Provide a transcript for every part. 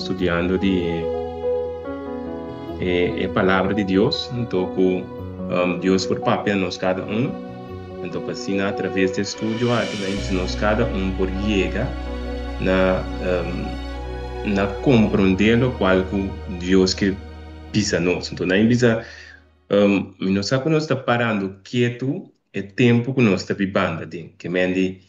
studiando di e palabra di Dios, anto ku Dios por papia na nos kada un. Anto pa asina atraves di e studio aki nan si nos kada un por yega na na komprondé lokual ku Dios ke bisa nos. Anto nan bisa mi no sa ku nos ta parando ketu e tempu ku nos ta bibando aden. Ke men di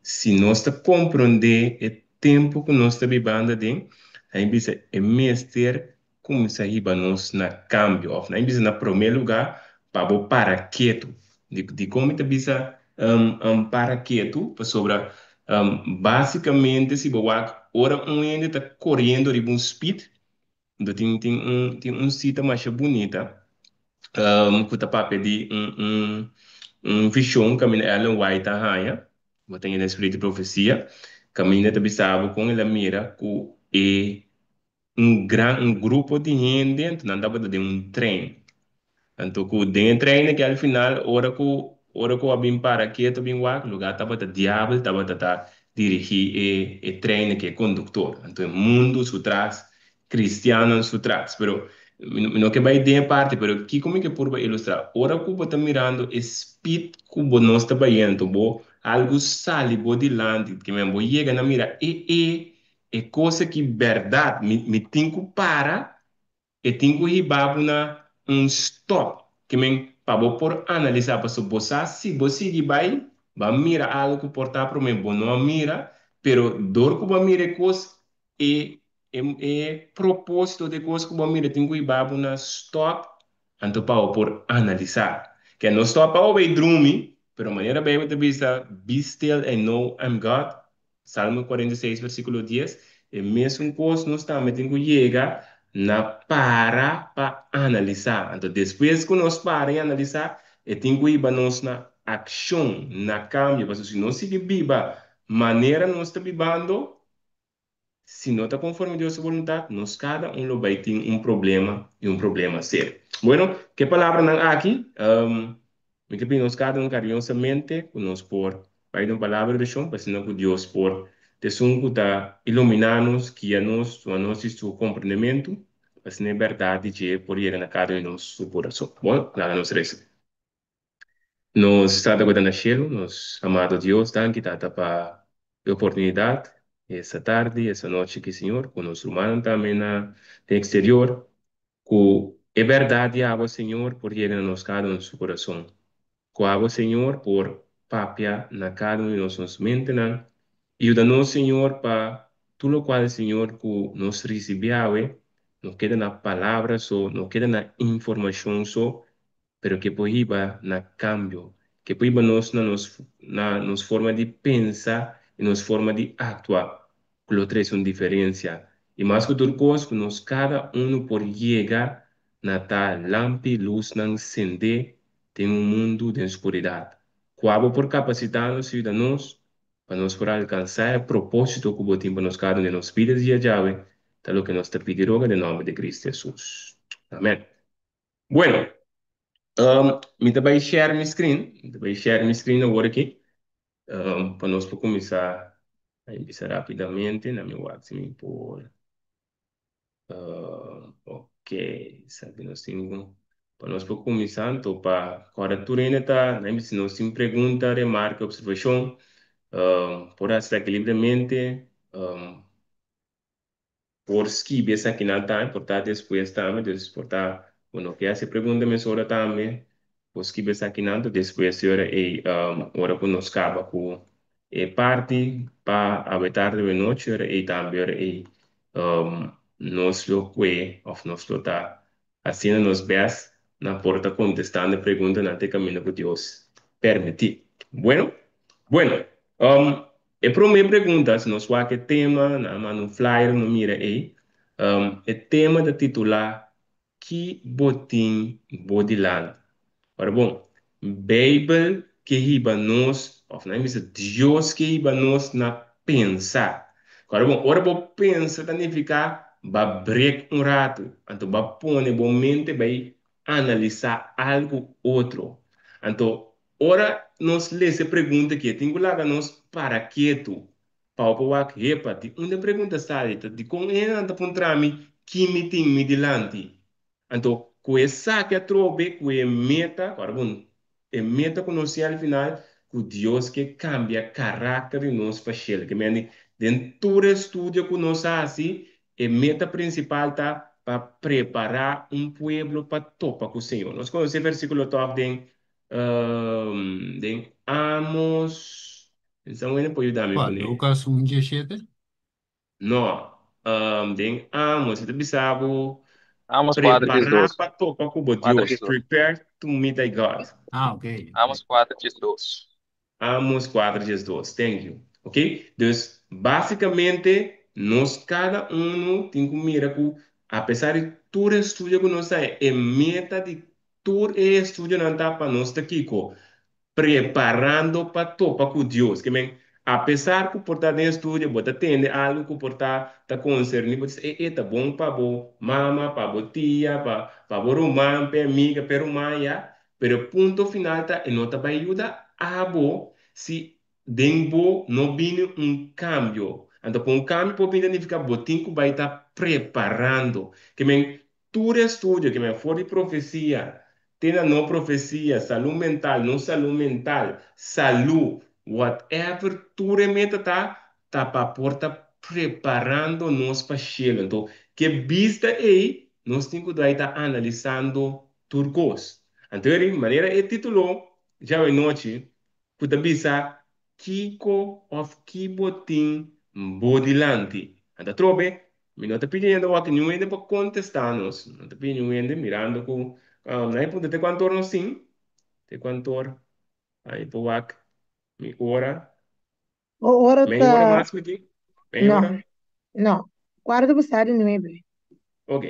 si nos ta komprondé e tempu ku nos ta bibando aden, nan bisa e mester Kuminsá hiba nos na kambio òf nan bisa na promé lugá pa bo para ketu. Dikon mi ta bisa para ketu? Pasobra básikamente si bo wak ora un hende ta koriendo riba un spit, anto tin tin un tin un sita masha bunita ku ta papia di un un un vishon kaminda Ellen White ta haña, bo ta hende Espíritu di Profesia, kaminda ta bisa bo kon el a mira ku e un gran un grupo di hende anto nan tabata den un trein anto ku den e trein aki al final ora ku ora ku a bin para ketu a bin wak luga tabata diabel tabata ta dirigi e e trein aki e konduktor anto e mundu su tras kristiannan su tras pero mi no mi no ke bai den e parti pero kiko mi ke purba ilustra ora ku bo ta mirando e speed ku bo nos ta bayendo bo algu sali bo dilanti ke men bo yega na mira e e E kos aki bèrdat, mi mi tin ku para, e tin ku hiba bo na un stòp, ke men pa bo por analisá, pasobra bo sa si bo sigui bai, bo a mira algu ku por ta promé bo no a mira, pero dor ku bo a mira e kos, e e e propósito di e kos ku bo a mira tin ku hiba bo na stòp, anto pa bo por analisá. Ke no stòp pa bo bai drumi, pero manera Beibel ta bisa, Be still and know I'm God, Salmo 46 versíkulo 10, E mesun kos nos tambe tin ku yega na para pa analisá. Anto despues ku nos para i analisá, e tin ku hiba nos na akshon, na kambio. Pasobra si nos sigui biba manera nos ta bibando, si no ta konforme Dios su boluntat, nos kada un lo bai tin un problema i un problema serio. Bueno, ku e palabranan aki, Mi ta pidi nos kada un kariñosamente ku nos por bai den un palabra di orashon pa asina ku Dios por ta esun ku ta iluminá nos, guia nos, duna nos di su komprendementu, pa asina e bèrdat di dje por yega na kada un di nos su kurason. Bon, laga nos resa. Nos Tata ku ta na shelu, nos amado Dios, danki Tata pa e oportunidat esta tardi, esta nochi aki Señor, ku nos rumannan tambe na den eksterior, Ku e bèrdat di abo, Señor, por yega na nos kada un su kurason. Ku abo, Señor, por papia na kada un di nos nos mentenan i yuda nos, Señor, pa tur lokual, Señor, ku nos risibí awe no keda na palabra so, no keda na informashon so, pero ke por hiba na kambio, ke por hiba nos na nos na nos forma di pensa i nos forma di aktua, ku lo trese un diferensia. I mas ku tur kos, ku nos kada unu por yega na ta lampi lusnan sendé den un mundu den skuridat. Ku abo por kapasitá nos i yuda nos pa nos por alkansá e propósito ku bo tin pa nos kada un den nos bida dia djawe, ta loke nos ta pidi roga den nòmber di Kristu Hesus. Amèn. Bueno, mi ta bai share mi screen, mi ta bai share mi screen awor aki, pa nos por cuminsa, a empeza rapidamente, na mi wak si mi por, ok, esaki nos tin cu, pa nos por cuminsa, anto pa ora tur hende ta, na si nos tin pregunta, remarke, observacion, por haci esaki libremente. Por skibi esakinan tambe, por ta despues tambe, dus por ta bo no ke hasi pregunta mesora tambe, por skibi esakinan, ta despues di ora ei ora ku nos kaba ku e parti pa awe tardi awe nochi ora ei tambe ora ei nos lo kue òf nos lo ta Haciendo nos best na por ta contestando e preguntanan te caminda cu Dios permiti. Bueno, bueno, e prome pregunta, si nos wak e tema, nan a manda un flyer, no mira ey, e tema ta titula Ki bo tin bo dilanti? Ora bon, Bijbel ke hiba nos, of nan bisa Dios ke hiba nos na pensa. Ora bon, ora bo pensa ta nifiká ba brek un ratu, anto ba pone bo mente bai analisá algu otro. Anto, ora nos lesa e pregunta aki, e tin ku laga nos para ketu. Pa bo por wak, Hepa, di unda e pregunta sali? Ta dikon e hendenan ta puntra mi ki mi tin mi dilanti? Anto, ku esaki atrobe, ku e meta, ora bon, e meta ku nos tin al final, ku Dios ke kambia karakter di nos pa shelu. Ke mende, den tur e studio ku nos hasi, e meta prinsipal ta pa prepará un pueblo pa topa ku Señor. Nos konosé e versíkulo tòg den den Amos. Pensa un hende por yuda mi Kua, kuné. Lukas un diesshete? No, den Amos, e ta bisa bo, Amos kuater dies Prepará dos. pa topa ku bo Kuater Dios, dies dos. prepare to meet thy God. Ah, ok, ok. Amos kuater dies dos. Amos kuater dies dos, thank you. Ok, dus básikamente nos kada unu tin ku mira ku apesar di tur e estudio ku nos ta, e meta di tur e estudionan ta pa nos ta kiko? Preparando pa topa ku Dios. Ke men, apesar ku por ta den estudio bo ta tende algu ku por ta ta konserní bo, ta bisa, e e ta bon pa bo mama, pa bo tia, pa pa bo ruman, p'e amiga, p'e ruman ya, pero e punto final ta e no ta bai yuda abo si den bo no bini un kambio. Anto pa un kambio por bini ta nifiká bo tin ku bai ta preparando. Ke men, Tur estudio ke men for di profesia te na no profesia, salú mental, no salú mental, salú, whatever, tur e meta ta, ta pa por ta preparando nos pa shelu. Anto, ke bista ei, nos tin ku drai ta analisando tur kos. Anto, eri manera e titulo djawe nochi ku ta bisa Kiko òf ki bo tin bo dilanti? Anto atrobe, Mi no ta pidi hende wak niun hende pa kontestá nos. Mi no ta pidi niun hende mirando ku nan e puntra te kuantu or nos tin, te kuantu or ai por wak mi ora. O ora Mei ora ta, mas mi tin? Mei no, ora? no, kuarto pasá di nuebe. Ok,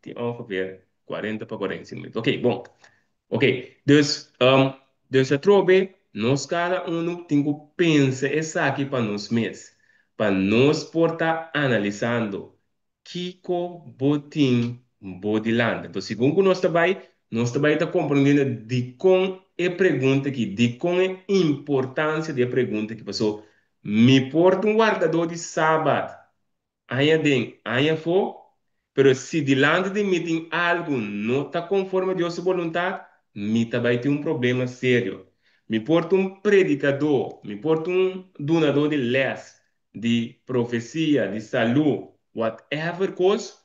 tin ongeveer 40 pa 45 minuut. Ok, bon. Ok, dus, dus atrobe nos kada unu tin ku pensa esaki pa nos mes, pa nos por ta analisando kiko bo tin bo dilanti. Enton, segun ku nos ta bai, nos ta bai ta komprendiendo dikon e pregunta aki, dikon e importansia di e pregunta aki. Pasobra mi por ta un wardadó di Sabat, Aña den, aña afó, pero si dilanti di mi tin algu no ta konforme Dios su boluntat, mi ta bai tin un problema serio. Mi por ta un predikadó, mi por ta un dunadó di lès, di profesia, di salú, whatever kos,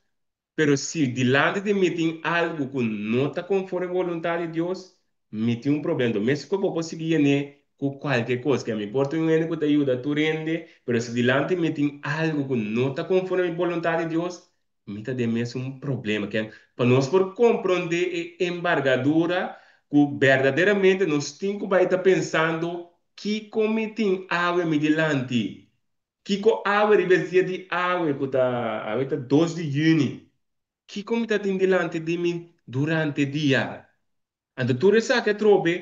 Pero si dilanti di mi tin algu ku no ta konforme boluntat di Dios, mi tin un problema. Enton, mes ku bo por sigui yen'é ku kualke kos, ke mi por tin un hende ku ta yuda tur hende, pero si dilanti mi tin algu ku no ta konforme boluntat di Dios, mi ta den mes un problema. Ke pa nos por komprondé e embargadura ku berdaderamente nos tin ku bai ta pensando, Kiko mi tin awe mi dilanti? Kiko awe riba es dia di awe ku ta awe ta dos di yüni? Kiko mi ta tin dilanti di mi durante dia? Anto tur esaki atrobe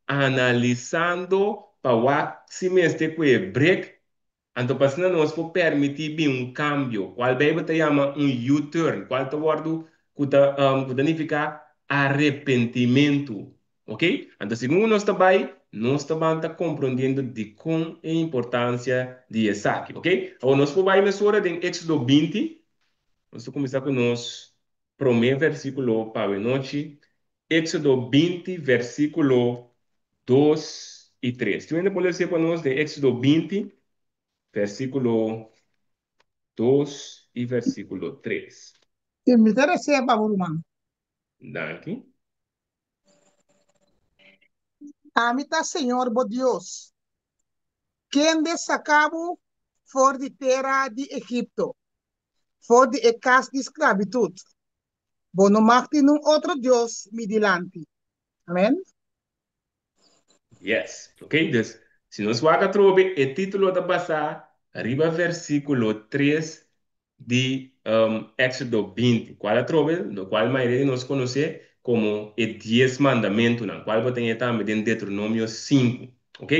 analisando pa wak si mester ku e brek, anto pa asina nos por permití bin un kambio, kual Beibel ta yama un U-turn, kual ta wòrdu ku ta ku ta nifiká arepentimentu. Ok, anto segun ku nos ta bai, nos ta ban ta komprondiendo dikon e importansia di esaki. Ok, awor nos por bai mesora den Éxodo 20, nos ta kuminsá ku nos promé versíkulo pa awenochi, Éxodo 20 versíkulo 2 i 3. Tin hende por lesa pa nos den Éxodo 20, versíkulo 2 i versíkulo 3? Si mi ta reseba pa bo ruman. Danki. Ami ta Señor bo Dios, kende saka bo for di tera di Egipto, for di e kas di sklabitut. Bo no mag tin un otro dios mi dilanti. Amen. Yes. Ok, dus si nos wak atrobe e título ta basá riba versíkulo 3 di Éxodo 20, kual atrobe, lokual mayoria di nos konosé komo e Dies Mandamentunan, kual bo ta haña tambe den Deuteronomio 5. Ok?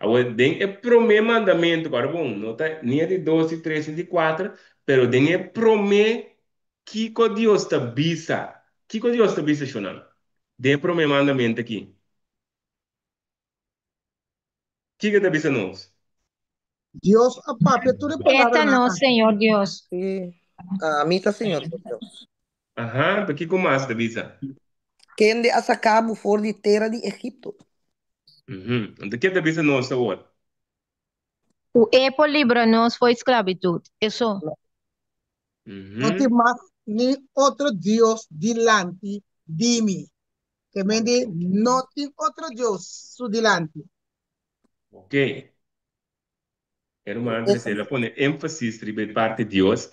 Awor, den e promé mandamentu, ku ora bon, no ta ni e di dos, di tres ni di kuater, pero den e promé, kiko Dios ta bisa? Kiko Dios ta bisa, shonnan? Den e promé mandamentu aki. Kiko ta bisa nos? Dios a papia tur e Esta palabranan nos aki. Señor Dios. Sí. Ami ta Señor bo Dios. Aha, pa kiko mas e ta bisa? Kende a saka bo for di tera di Egipto. Anto ke ta bisa nos awor? Ku e por libra nos for sklabitut. Eso. No tin mas ni otro Dios dilanti di mi. Ke men di, no tin otro Dios su dilanti. Ok. E ruman Andres el a pone énfasis riba e parti Dios.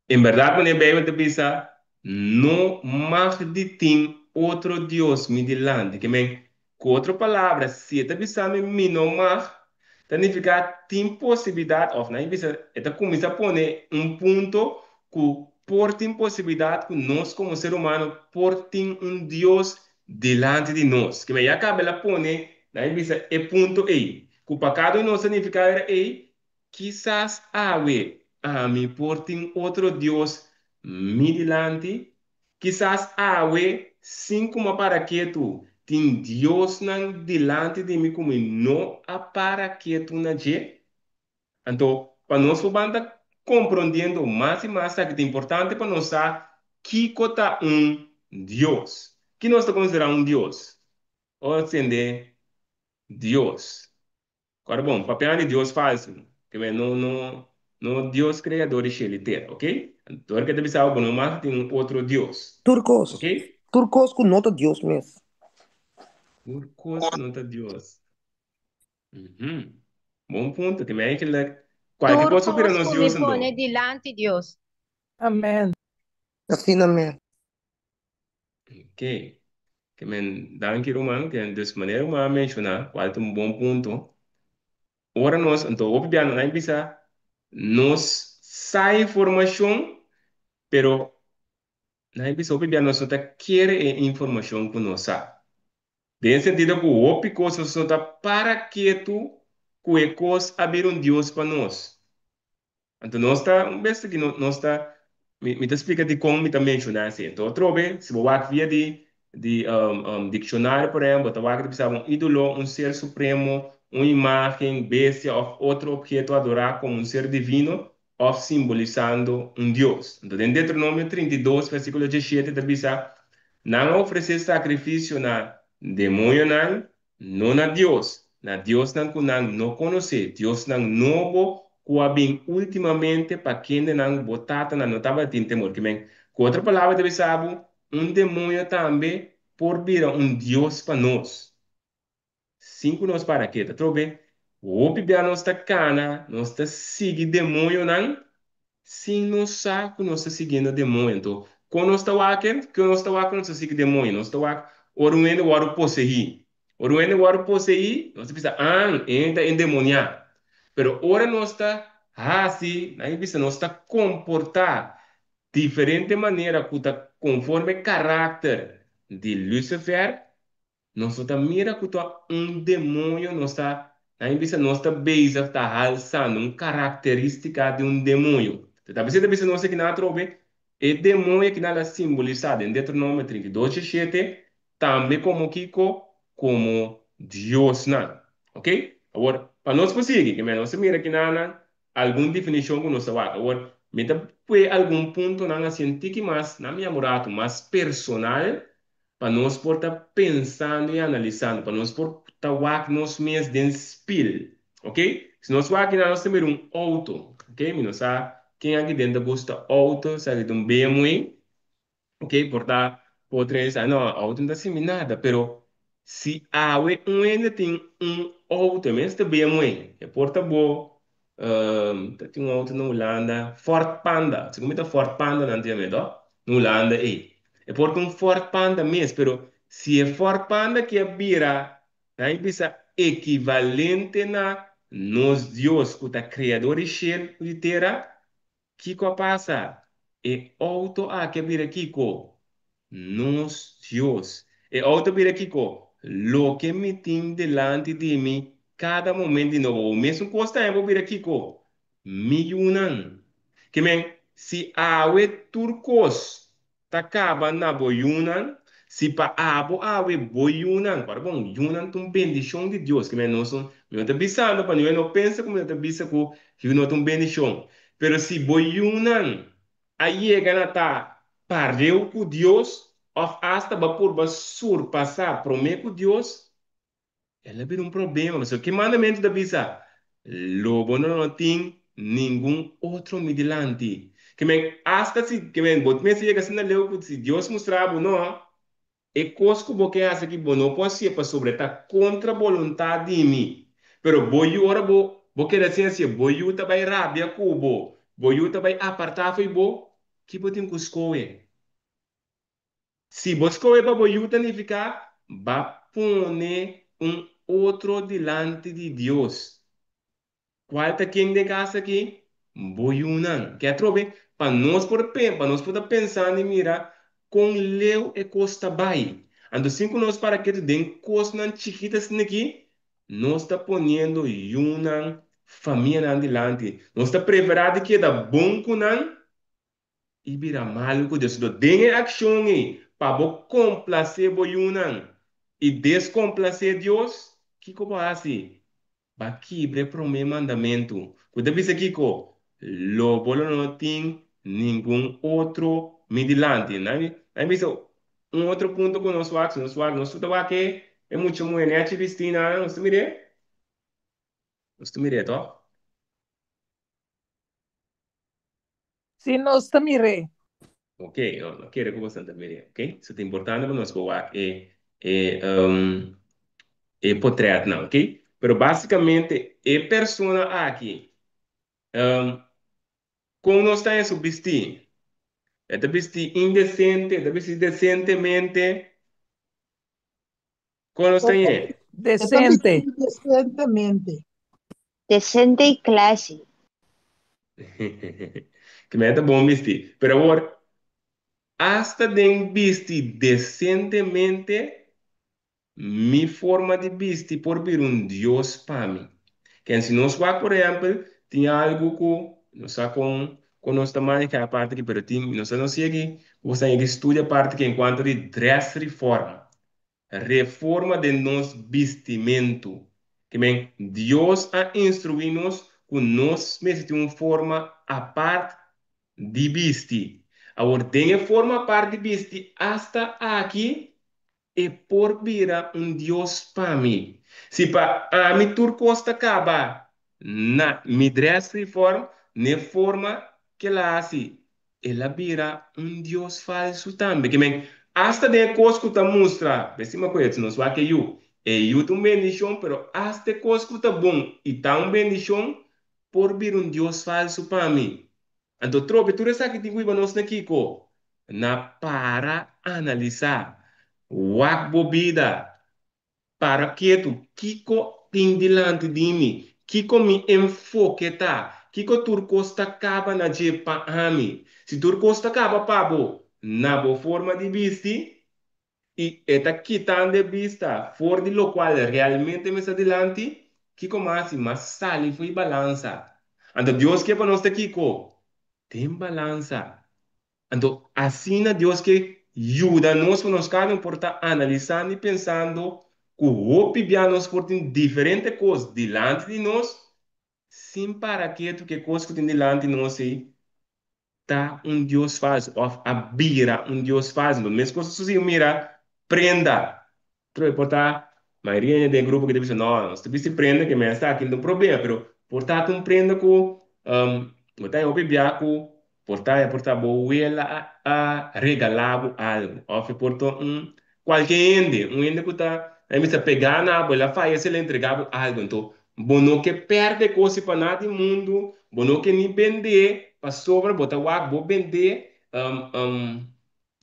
En bèrdat manera Beibel ta bisa, No mag di tin otro dios mi dilanti. Ke men, ku otro palabra, si e ta bisa mi mi no mag, ta nifiká tin posibilidat òf nan bisa e ta kuminsá pone un punto ku por tin posibilidat ku nos komo ser humano por tin un dios dilanti di nos. Ke men ya kaba el a pone nan bisa e punto ei. Ku pa kada un nos ta nifiká era ei, kisas awe ami por tin otro dios mi dilanti, kisas awe sin ku mi a para ketu tin diosnan dilanti di mi ku mi no a para ketu na dje. Anto, pa nos por ban ta komprondiendo mas i mas esaki ta importante pa nos sa kiko ta un dios. Ki nos ta konsiderá un dios? Ora sende Dios. Ora bon, papiando di Dios falsu, ke men no no no Dios kreador di shelu i tera, ok? Anto ora ke ta bisa bo, bo no mag tin un otro Dios, Tur kos. ok? Tur kos ku no ta Dios mes. Tur kos ku no ta Dios. Uhum. Bon punto, ke men eigenlijk kualke Tur kos por bira kos nos ku mi Dios anto. pone dilanti Dios. Amen. Asina mes. Ok. Ke men danki ruman, ke dus manera ruman a menshoná, kual ta un bon punto. Ora nos, anto hopi bia nan a bisa, nos sa informashon, pero nan a bisa hopi bia nos no ta kere e informashon ku nos sa. Den sentido ku hopi kos nos no ta para ketu ku e kos a bira un Dios pa nos. Anto nos ta, un bes aki nos ta, mi ta splika dikon mi ta menshoná esei. Anto atrobe, si bo wak via di di dikshonario por ehèmpel, bo ta wak ta bisa bo un ídolo, un ser supremo, un imágen, bestia òf otro opheto adorá komo un ser divino òf simbolisando un dios. Anto den Deuteronomio 32 versíkulo 17 ta bisa, Nan a ofresé sakrifisio na demoñonan, No na Dios, na diosnan ku nan no konosé, diosnan nobo ku a bin últimamente pa kendenan bo tatanan no tabatin temor. Ke men, ku otro palabra ta bisa bo, un demoño tambe por bira un dios pa nos, sin ku nos para ke. Ta trobe, hopi bia nos ta kana, nos ta sigui demoñonan Sin nos sa ku nos ta siguiendo demoño. Anto, kon nos ta wak e? Kon nos ta wak ku nos ta sigui demoño? Nos ta wak ora un hende wòrdu poseí. Ora un hende wòrdu poseí, nos ta bisa, Ah, e hende ta endemoniá. Pero ora nos ta hasi, nan a bisa, nos ta komportá diferente manera ku ta konforme karakter di Lucifer, Nos no ta mira ku ta un demoño nos ta, nan bisa nos ta bezig ta halsando un karakteristika di un demoño. Ta ta bisa bisa nos akinan atrobe, e demoño akinan la simbolisá den Deuteronomio 32 17 tambe komo kiko? Komo diosnan. Ok? Awor, pa nos por sigui, ke nos a mira akinan algun definishon ku nos ta wak. Awor, mi ta pue algun puntonan hasi un tiki mas, nan mi amor mas personal pa nos por ta pensando y analisando, pa nos por ta wak nos mes den spil, ok? Si nos wak kinan nos ta mira un auto, ok? Mi no sa ken aki den ta gusta auto, sa aki ta un BMW, ok? Por ta por tres sa no, auto no ta sirbi nada, pero si awe un hende tin un auto, e mes ta BMW, e por ta bo, ta tin un auto na Hulanda, Ford Panda, si como ta Ford Panda nan tin awe, na Hulanda ei. E por ta un Ford Panda mes, pero si e Ford Panda ki a bira, nan bisa ekivalente na nos Dios ku ta kreador di shelu ku di tera, kiko a pasa? E outo aki a bira kiko? Nos Dios. E outo a bira kiko? Loke mi tin dilanti di mi kada momento di nobo. Bo mesun kos tambe por bira kiko? Mi yunan. Ke men, si awe tur kos ta kaba na bo yunan, Si pa abo awe bo yunan, para bon, yunan ta un bendishon di Dios, ke men nos no, mi no ta bisando pa niun no pensa ku mi no ta bisa ku yu no ta un bendishon, pero si bo yunan a yega na ta pareu ku Dios òf asta bo a purba surpasá promé ku Dios, El a bira un problema, pasobra ki mandamentu ta bisa? Lo bo no tin ningun otro mi dilanti. Ke men, asta si, ke men, bo mester yega asina leu ku si Dios mustra bo, no, e kos ku bo ke hasi aki bo no por hasié pasobra e ta kontra boluntat di mi. Pero bo yu, ora bo, bo keda sin hasié, bo yu ta bai rabia ku bo, bo yu ta bai apartá fo'i bo, ki bo tin ku skohe? Si bo skohe pa bo yu ta nifiká ba pone un otro dilanti di Dios. Kual ta ken den kas aki? Bo yunan. Ke atrobe pa nos por pa nos por ta pensando i mira kon leu e kos ta bai. Anto sin ku nos para ketu den kosnan chikit asina aki, nos ta poniendo yunan, famianan dilanti. Nos ta preferá di keda bon ku nan i bira malu ku Dios. Enton, den e akshon ei, pa bo komplasé bo yunan i deskomplasé Dios, kiko bo hasi? Bo a kibra e promé mandamentu, ku ta bisa kiko? Lo bo lo no tin ningun otro mi dilanti. Nan a bisa un otro punto ku nos wak, si nos wak, nos ta wak e mucha muhé nechi bistí nan, nos ta mir'é? Nos ta mir'é, tòg? Si nos ta mir'é. Ok, no, no kere ku boso ta mir'é, ok? So ta importante pa nos por wak e e um, e potretnan, ok? Pero básicamente e persona aki, um, kon nos ta en su bistí? E ta bistí indesente, e ta bistí desentemente? Kon nos ta en? E ta Decente. bistí desentemente. Decente y classy. Ke men ta bon bisti. Pero awor, asta den bisti desentemente, mi forma di bisti por bira un dios pa mi. Ken si nos wak, por ehèmpel, tin algu ku nos sa kon kon nos ta maneha e parti aki, pero tin nos ta no siegi ku bo ta yega studia e parti aki enkuanto di dress reform. Reforma den nos bistimentu. Ke men, Dios a instruí nos ku nos mester tin un forma apart di bisti. Awor, den e forma apart di bisti, asta aki e por bira un dios pa mi. Si pa ami tur kos ta kaba na mi dress reform, n'e forma ke el a hasi, El a bira un dios falsu tambe. Ke men, asta den e kos ku ta mustra, besima ku e nos wak e yu. E yu ta un bendishon, pero asta e kos ku ta bon i ta un bendishon por bira un dios falsu pa mi. Anto trobe tur esaki tin ku hiba nos na kiko? Na para analisá. Wak bo bida. Para ketu, kiko tin dilanti di mi? Kiko mi enfoke ta? Kiko tur kos ta kaba na dje pa ami? Si tur kos ta kaba pa bo na bo forma di bisti, i e ta kitando e bista for di lokual realmente mi sta dilanti, kiko mi a hasi? Mi a sali for e balansa. Anto Dios ke pa nos ta kiko? Den balansa. Anto asina Dios ke yuda nos pa nos kada un por ta analisando i pensando ku hopi bia nos por tin diferente kos dilanti di nos sin para ketu ku e kos ku tin dilanti nos ei ta un dios falsu òf a bira un dios falsu. Anto meskos ku si mira prenda Troy por ta mayoria hende den e grupo ki ta bisa no, nos ta bisti prenda ke mester aki no ta un problema, pero por ta ta un prenda ku bo ta hopi bia ku por ta e por ta bo wela a regala bo algu òf e por ta un kualke hende, un hende ku ta a bisa pega na bo el a faya si el a entrega bo algu, anto bo no ke pèrdè kos pa nada di mundu, bo no ke ni bend'é pasobra bo ta wak bo bend'é.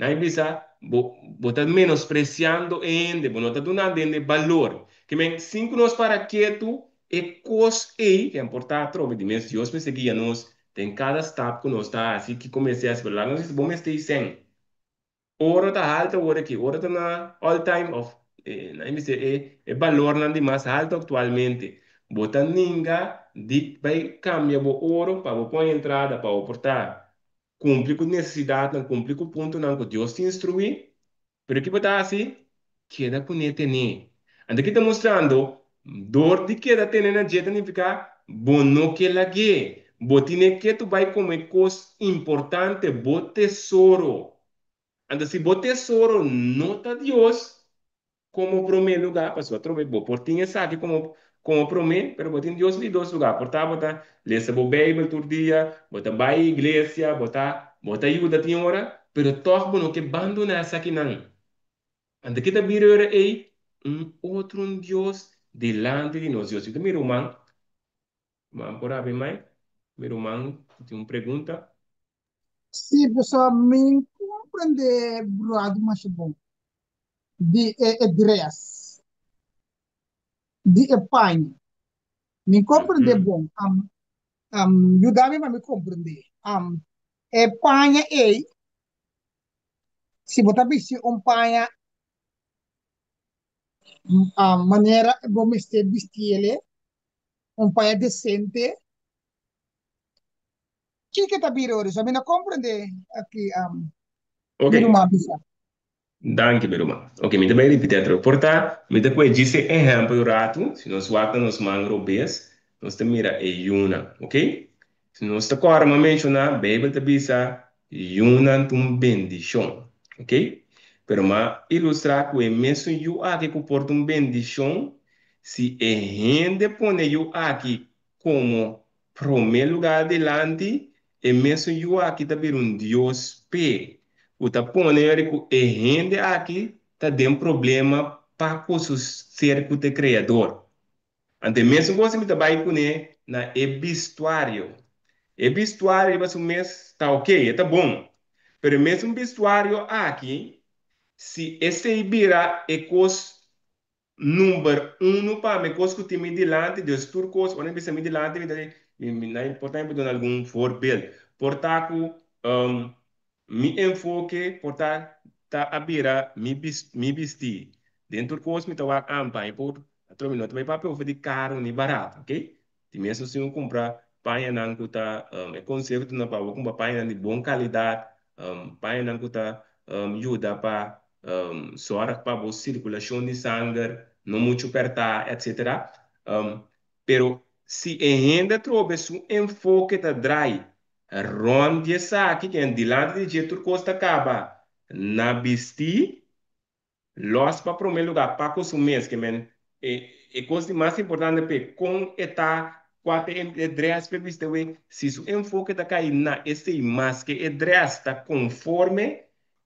Nan bisa, Bo, bo ta menospresiando e hende, bo no ta dunando hende balor. Ke men, sin ku nos para ketu, e kos ei, ke a importá atrobe di mes, Dios mester guia nos den kada stap ku nos ta hasi, kiko mester hasi, pero laga nos bisa, bo mester ei sèn. Oro ta haltu awor aki, oro ta na all time of, nan bisa e, e balornan di mas haltu aktualmente. Bo ta ninga di bai kambia bo oro pa bo pon entrada, pa bo por ta Kumpli ku nesesidatnan, kumpli ku puntonan ku Dios ta instruí, Pero ki bo ta hasi? Keda kuné tené. Anto ki ta mustrando? Dor di keda tene na dje ta nifiká bo no ke lag'é. Bo tine ketu bai komo e kos importante, bo tesoro. Anto si bo tesoro no ta Dios komo promé lugá, pasobra atrobe bo por tin esaki komo komo promé, pero bo tin Dios di dos lugá. Por ta bo ta lesa bo Beibel tur dia, bo ta bai iglesia, bo ta bo ta yuda tin ora, pero tòg bo no ke bandoná esakinan. Anto ke ta bira ora ei? Un otro un Dios dilanti di nos Dios. I ta mi ruman, ruman por habri mai? Mi ruman tin un pregunta. Sí, pasobra mi comprende brado masha bon di e e dress, di e paña. Mi comprende bon. Yuda mi pa mi comprende. E paña ei, si bo ta bisti un paña manera bo mester bistiele, un paña decente, Kiko ta bira ora? So mi no comprende aki Ok. mi ruman bisa. Danki mi ruman. Ok, mi ta bai ripiti atrobe. Por ta, mi ta kohe djis e ehèmpel un ratu, si nos wak na nos man robes, nos ta mira e yunan, ok? Si nos ta kòrda mi a menshoná, Beibel ta bisa yunan ta un bendishon, ok? Pero mi a ilustrá ku e mesun yu aki ku por ta un bendishon, si e hende pone e yu aki komo Promé lugá dilanti, e mesun yu aki ta bira un dios p'e, ku ta pone ori ku e hende aki ta den problema pa ku su ser ku ta e Kreador. Anto e mesun kos mi ta bai kuné na e bistuario. E bistuario riba su mes ta oke, e ta bon. Pero e mesun bistuario aki, si esei bira e kos Number uno pa mi kos ku tin mi dilanti, dus tur kos ora mi bisa mi dilanti mi ta di mi na por ta mi por duna algun voorbeeld. Por ta ku mi enfoke por ta ta a bira mi mi bisti. Den tur kos mi ta wak ampa mi por atrobe mi no ta bai papia over di karo ni barato ok. Di mes nos tin ku kumpra pañanan ku ta e konseho ta duna pa bo kumpra pañanan di bon kalidat, pañanan ku ta yuda pa sòrg pa bo sirkulashon di sanger no muchu pèrtá etsetera. Pero si e hende atrobe su enfoke ta drai rònt di esaki, ken dilanti di dje tur kos ta kaba na bistí, Lòs pa promé lugá pa ku su mes, ke men e e kos di mas importante p'e kon e ta, kua ta e drès p'e bisti awe, si su enfoke ta kai na esei maske e drès ta konforme,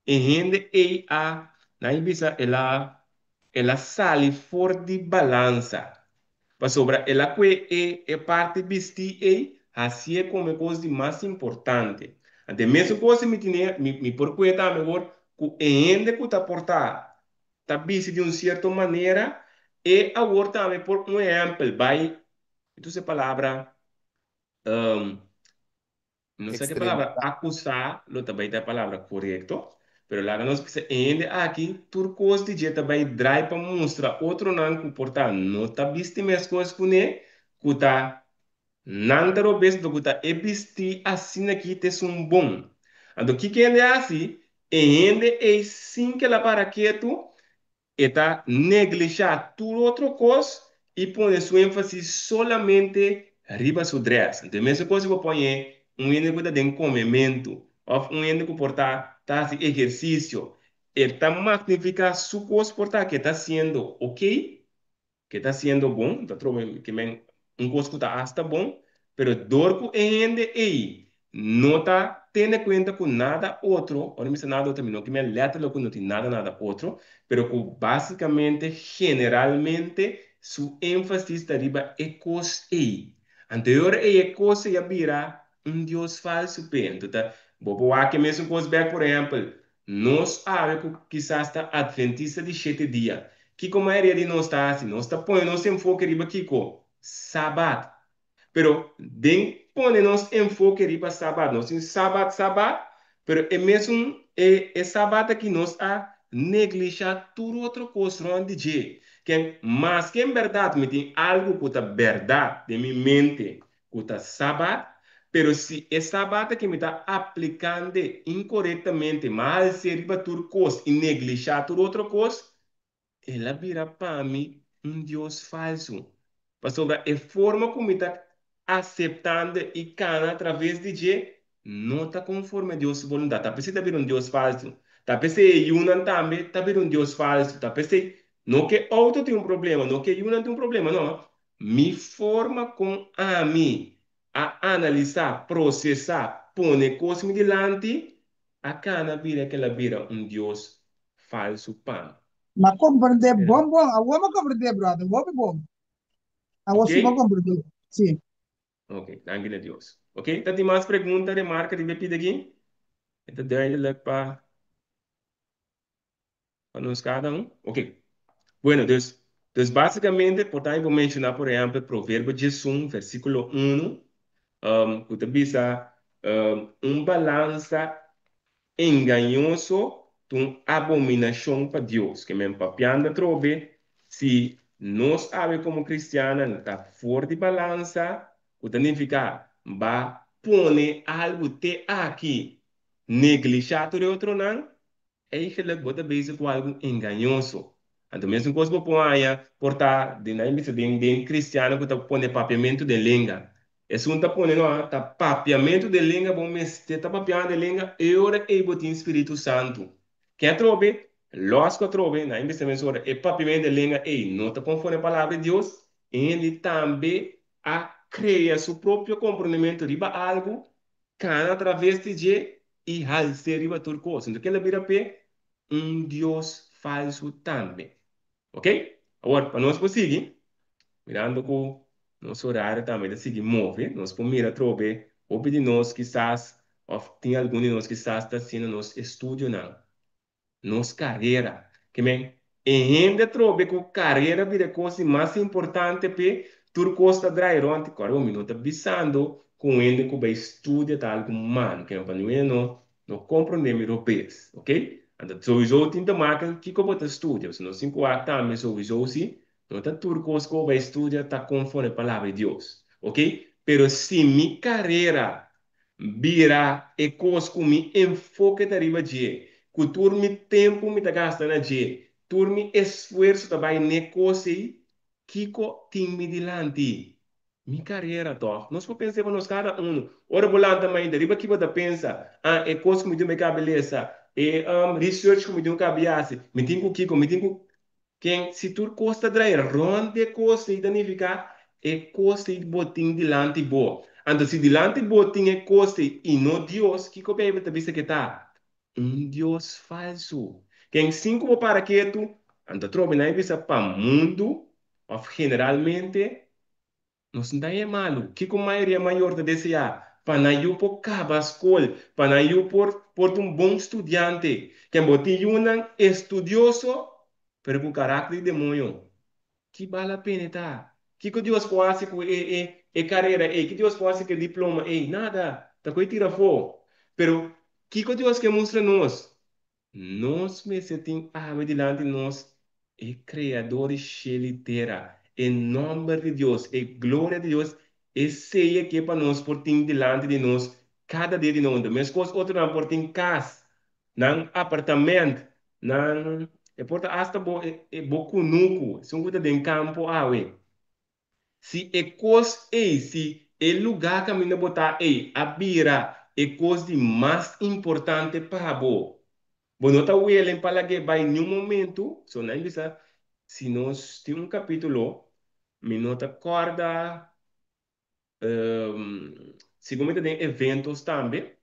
e hende ei a, nan a bisa el a el a sali for di balansa, pasobra el a kue e e parti bistí ei hasié komo e kos di mas importante. Anto e mesun kos mi tine mi mi por kue tambe awor ku e hende ku ta portá ta bisti di un sierto manera, e awor tambe por un ehèmpel bai, mi ta usa e palabra, No sa ke palabra Extremista. akusá lo ta bai ta e palabra korekto, pero laga nos bisa e hende aki tur kos di dje ta bai drai pa mustra otronan ku por ta no ta bisti meskos kuné, ku ta nan ta robes anto ku ta e bisti asin'aki ta esun bon. Anto kiko e hende hasi? E hende ei sin ke el a para ketu E ta neglishá tur otro kos i pone su énfasis solamente riba su drès. Anto e mesun kos si bo pon e un hende ku ta den komementu òf un hende ku por ta ta hasi ehersisio, e ta magnifiká su kos por ta ke ta hasiendo okey, ke ta hasiendo bon, ta trobe ke men un kos ku ta asta bon, pero dor ku e hende ei no ta tene kuenta ku nada otro, ora mi bisa nada otro mi no ke men lèterlik ku no tin nada nada otro, pero ku básikamente, generalmente su énfasis ta riba e kos ei. Anto e ora ei e kos ei a bira un dios falsu p'e. Anto ta bo por wak e mesun kos bèk, por ehèmpel, Nos awe ku kisas ta Adventista di shete dia, kiko mayoria di nos ta hasi? Nos ta pone nos enfoke riba kiko? Sabat. Pero den pone nos enfoke riba Sabat, nos tin Sabat, Sabat, pero e mesun e e Sabat aki nos a neglisha tur otro kos rònt di dje. Ken maske en bèrdat mi tin algu ku ta bèrdat den mi mente ku ta Sabat, Pero si e sabat aki mi ta aplikand'e inkorektamente, m'a hals'é riba tur kos i neglishá tur otro kos, el a bira pa mi un dios falsu. Pasobra e forma ku mi ta aseptando i kana atraves di dje no ta konforme Dios su boluntat. Ta p'esei ta bira un dios falsu. Ta p'esei e yunan tambe ta bira un dios falsu. Ta p'esei no ku e outo tin un problema, no ku e yunan tin un problema, no. Mi forma kon ami a analisá, prosesá, pone kos mi dilanti, a kana bira kel a bira un dios falsu pa mi. M'a komprendé bon bon. Awor m'a komprendé, brother. Hopi bon. Awor sí m'a komprendé. Sí. Ok, danki na Dios. Ok, ta tin mas pregunta, remarka riba e pida aki? E ta duidelijk pa pa nos kada un? Ok. Bueno, dus, dus básicamente, por ta bo menshoná, por ehèmpel, Proverbio 11, versíkulo 1, ku ta bisa, Un balansa engañoso ta un abominashon pa Dios. Ke men papiando atrobe, si nos awe komo kristiannan ta for di balansa, ku ta nifiká ba pone algu te aki, neglishá tur e otronan, Eigenlijk bo ta bezig ku algu engañoso. Anto mesun kos bo por haña por ta den nan bisa den den kristiano ku ta pone papiamentu den lenga. Esun ta pone no ta papiamentu den lenga bo mester ta papiando den lenga e ora ei bo tin Spiritu Santu. Ken atrobe? Lòs ku atrobe nan bisa mesora e papiamentu den lenga ei no ta konforme palabra di Dios. E hende tambe a krea su propio komprondementu riba algu kana atraves di dje i hals'é riba tur kos. Enton kel a bira p'e un dios falsu tambe. Ok? Awor, pa nos por sigui, mirando ku nos orario tambe ta sigui move, nos por mira atrobe hopi di nos kisas, òf tin algun di nos kisas ta hasiendo nos estudionan. Nos karera. Ke men, e hende atrobe ku karera bira e kos di mas importante p'e, tur kos ta drai rònt. Kòrda bo, mi no ta bisando ku un hende ku bai studia ta algu malu. Ke men, pa niun hende no no komprondé mi robes, ok? Anto souiso tin ta maka kiko bo ta studia. Pasobra nos tin ku wak tambe souiso si no ta tur kos ku bo bai studia ta konforme palabra di Dios, ok? Pero si mi karera Bira e kos ku mi enfoke ta riba dje, ku tur mi tempu mi ta gasta na dje, tur mi esfuerso ta bai n'e kos ei, kiko tin mi dilanti? Mi karera tòg? Nos por pensa riba nos kada unu. Ora bo lanta mainta, riba ki bo ta pensa? Ah, e kos ku mi tin ku mi kabelesa, e research ku mi tin ku kabi hasi, mi tin ku kiko, mi tin ku. Ken, si tur kos ta drai rònt di e kos ei ta nifiká e kos ei bo tin dilanti bo. Anto si dilanti bo tin e kos ei i no Dios, kiko Beibel ta bisa ke ta? Un dios falsu. Ken, sin ku bo para ketu, anto atrobe nan e bisa pa mundu òf generalmente Nos no ta e malu. Kiko mayoria mayor ta deseá? Pa nan yu por kaba skol, pa nan yu por por ta un bon studiante. Ken bo tin yunan estudioso, pero ku karakter di demoño. Ki bal la pena e ta? Kiko Dios por hasi ku e e e karera ei? Ki Dios por hasi ku e diploma ei? Nada. Ta ku e tira afó. Pero kiko Dios ke mustra nos? Nos mester tin awe dilanti nos e Kreador di shel i tera, e nòmber di Dios, e gloria di Dios, esei e ke pa nos por tin dilanti di nos kada dia di nos. Meskos otronan por tin kas, nan apartamènt, nan e por ta asta bo bo kunuku, esun ku ta den kampo awe. Si e kos ei, si e lugá kaminda bo ta ei a bira e kos di mas importante pa bo, bo no ta welen pa lag'é bai niun momentu. So nan bisa, si nos tin un kapítulo, mi no ta kòrda, segun mi ta den eventos tambe,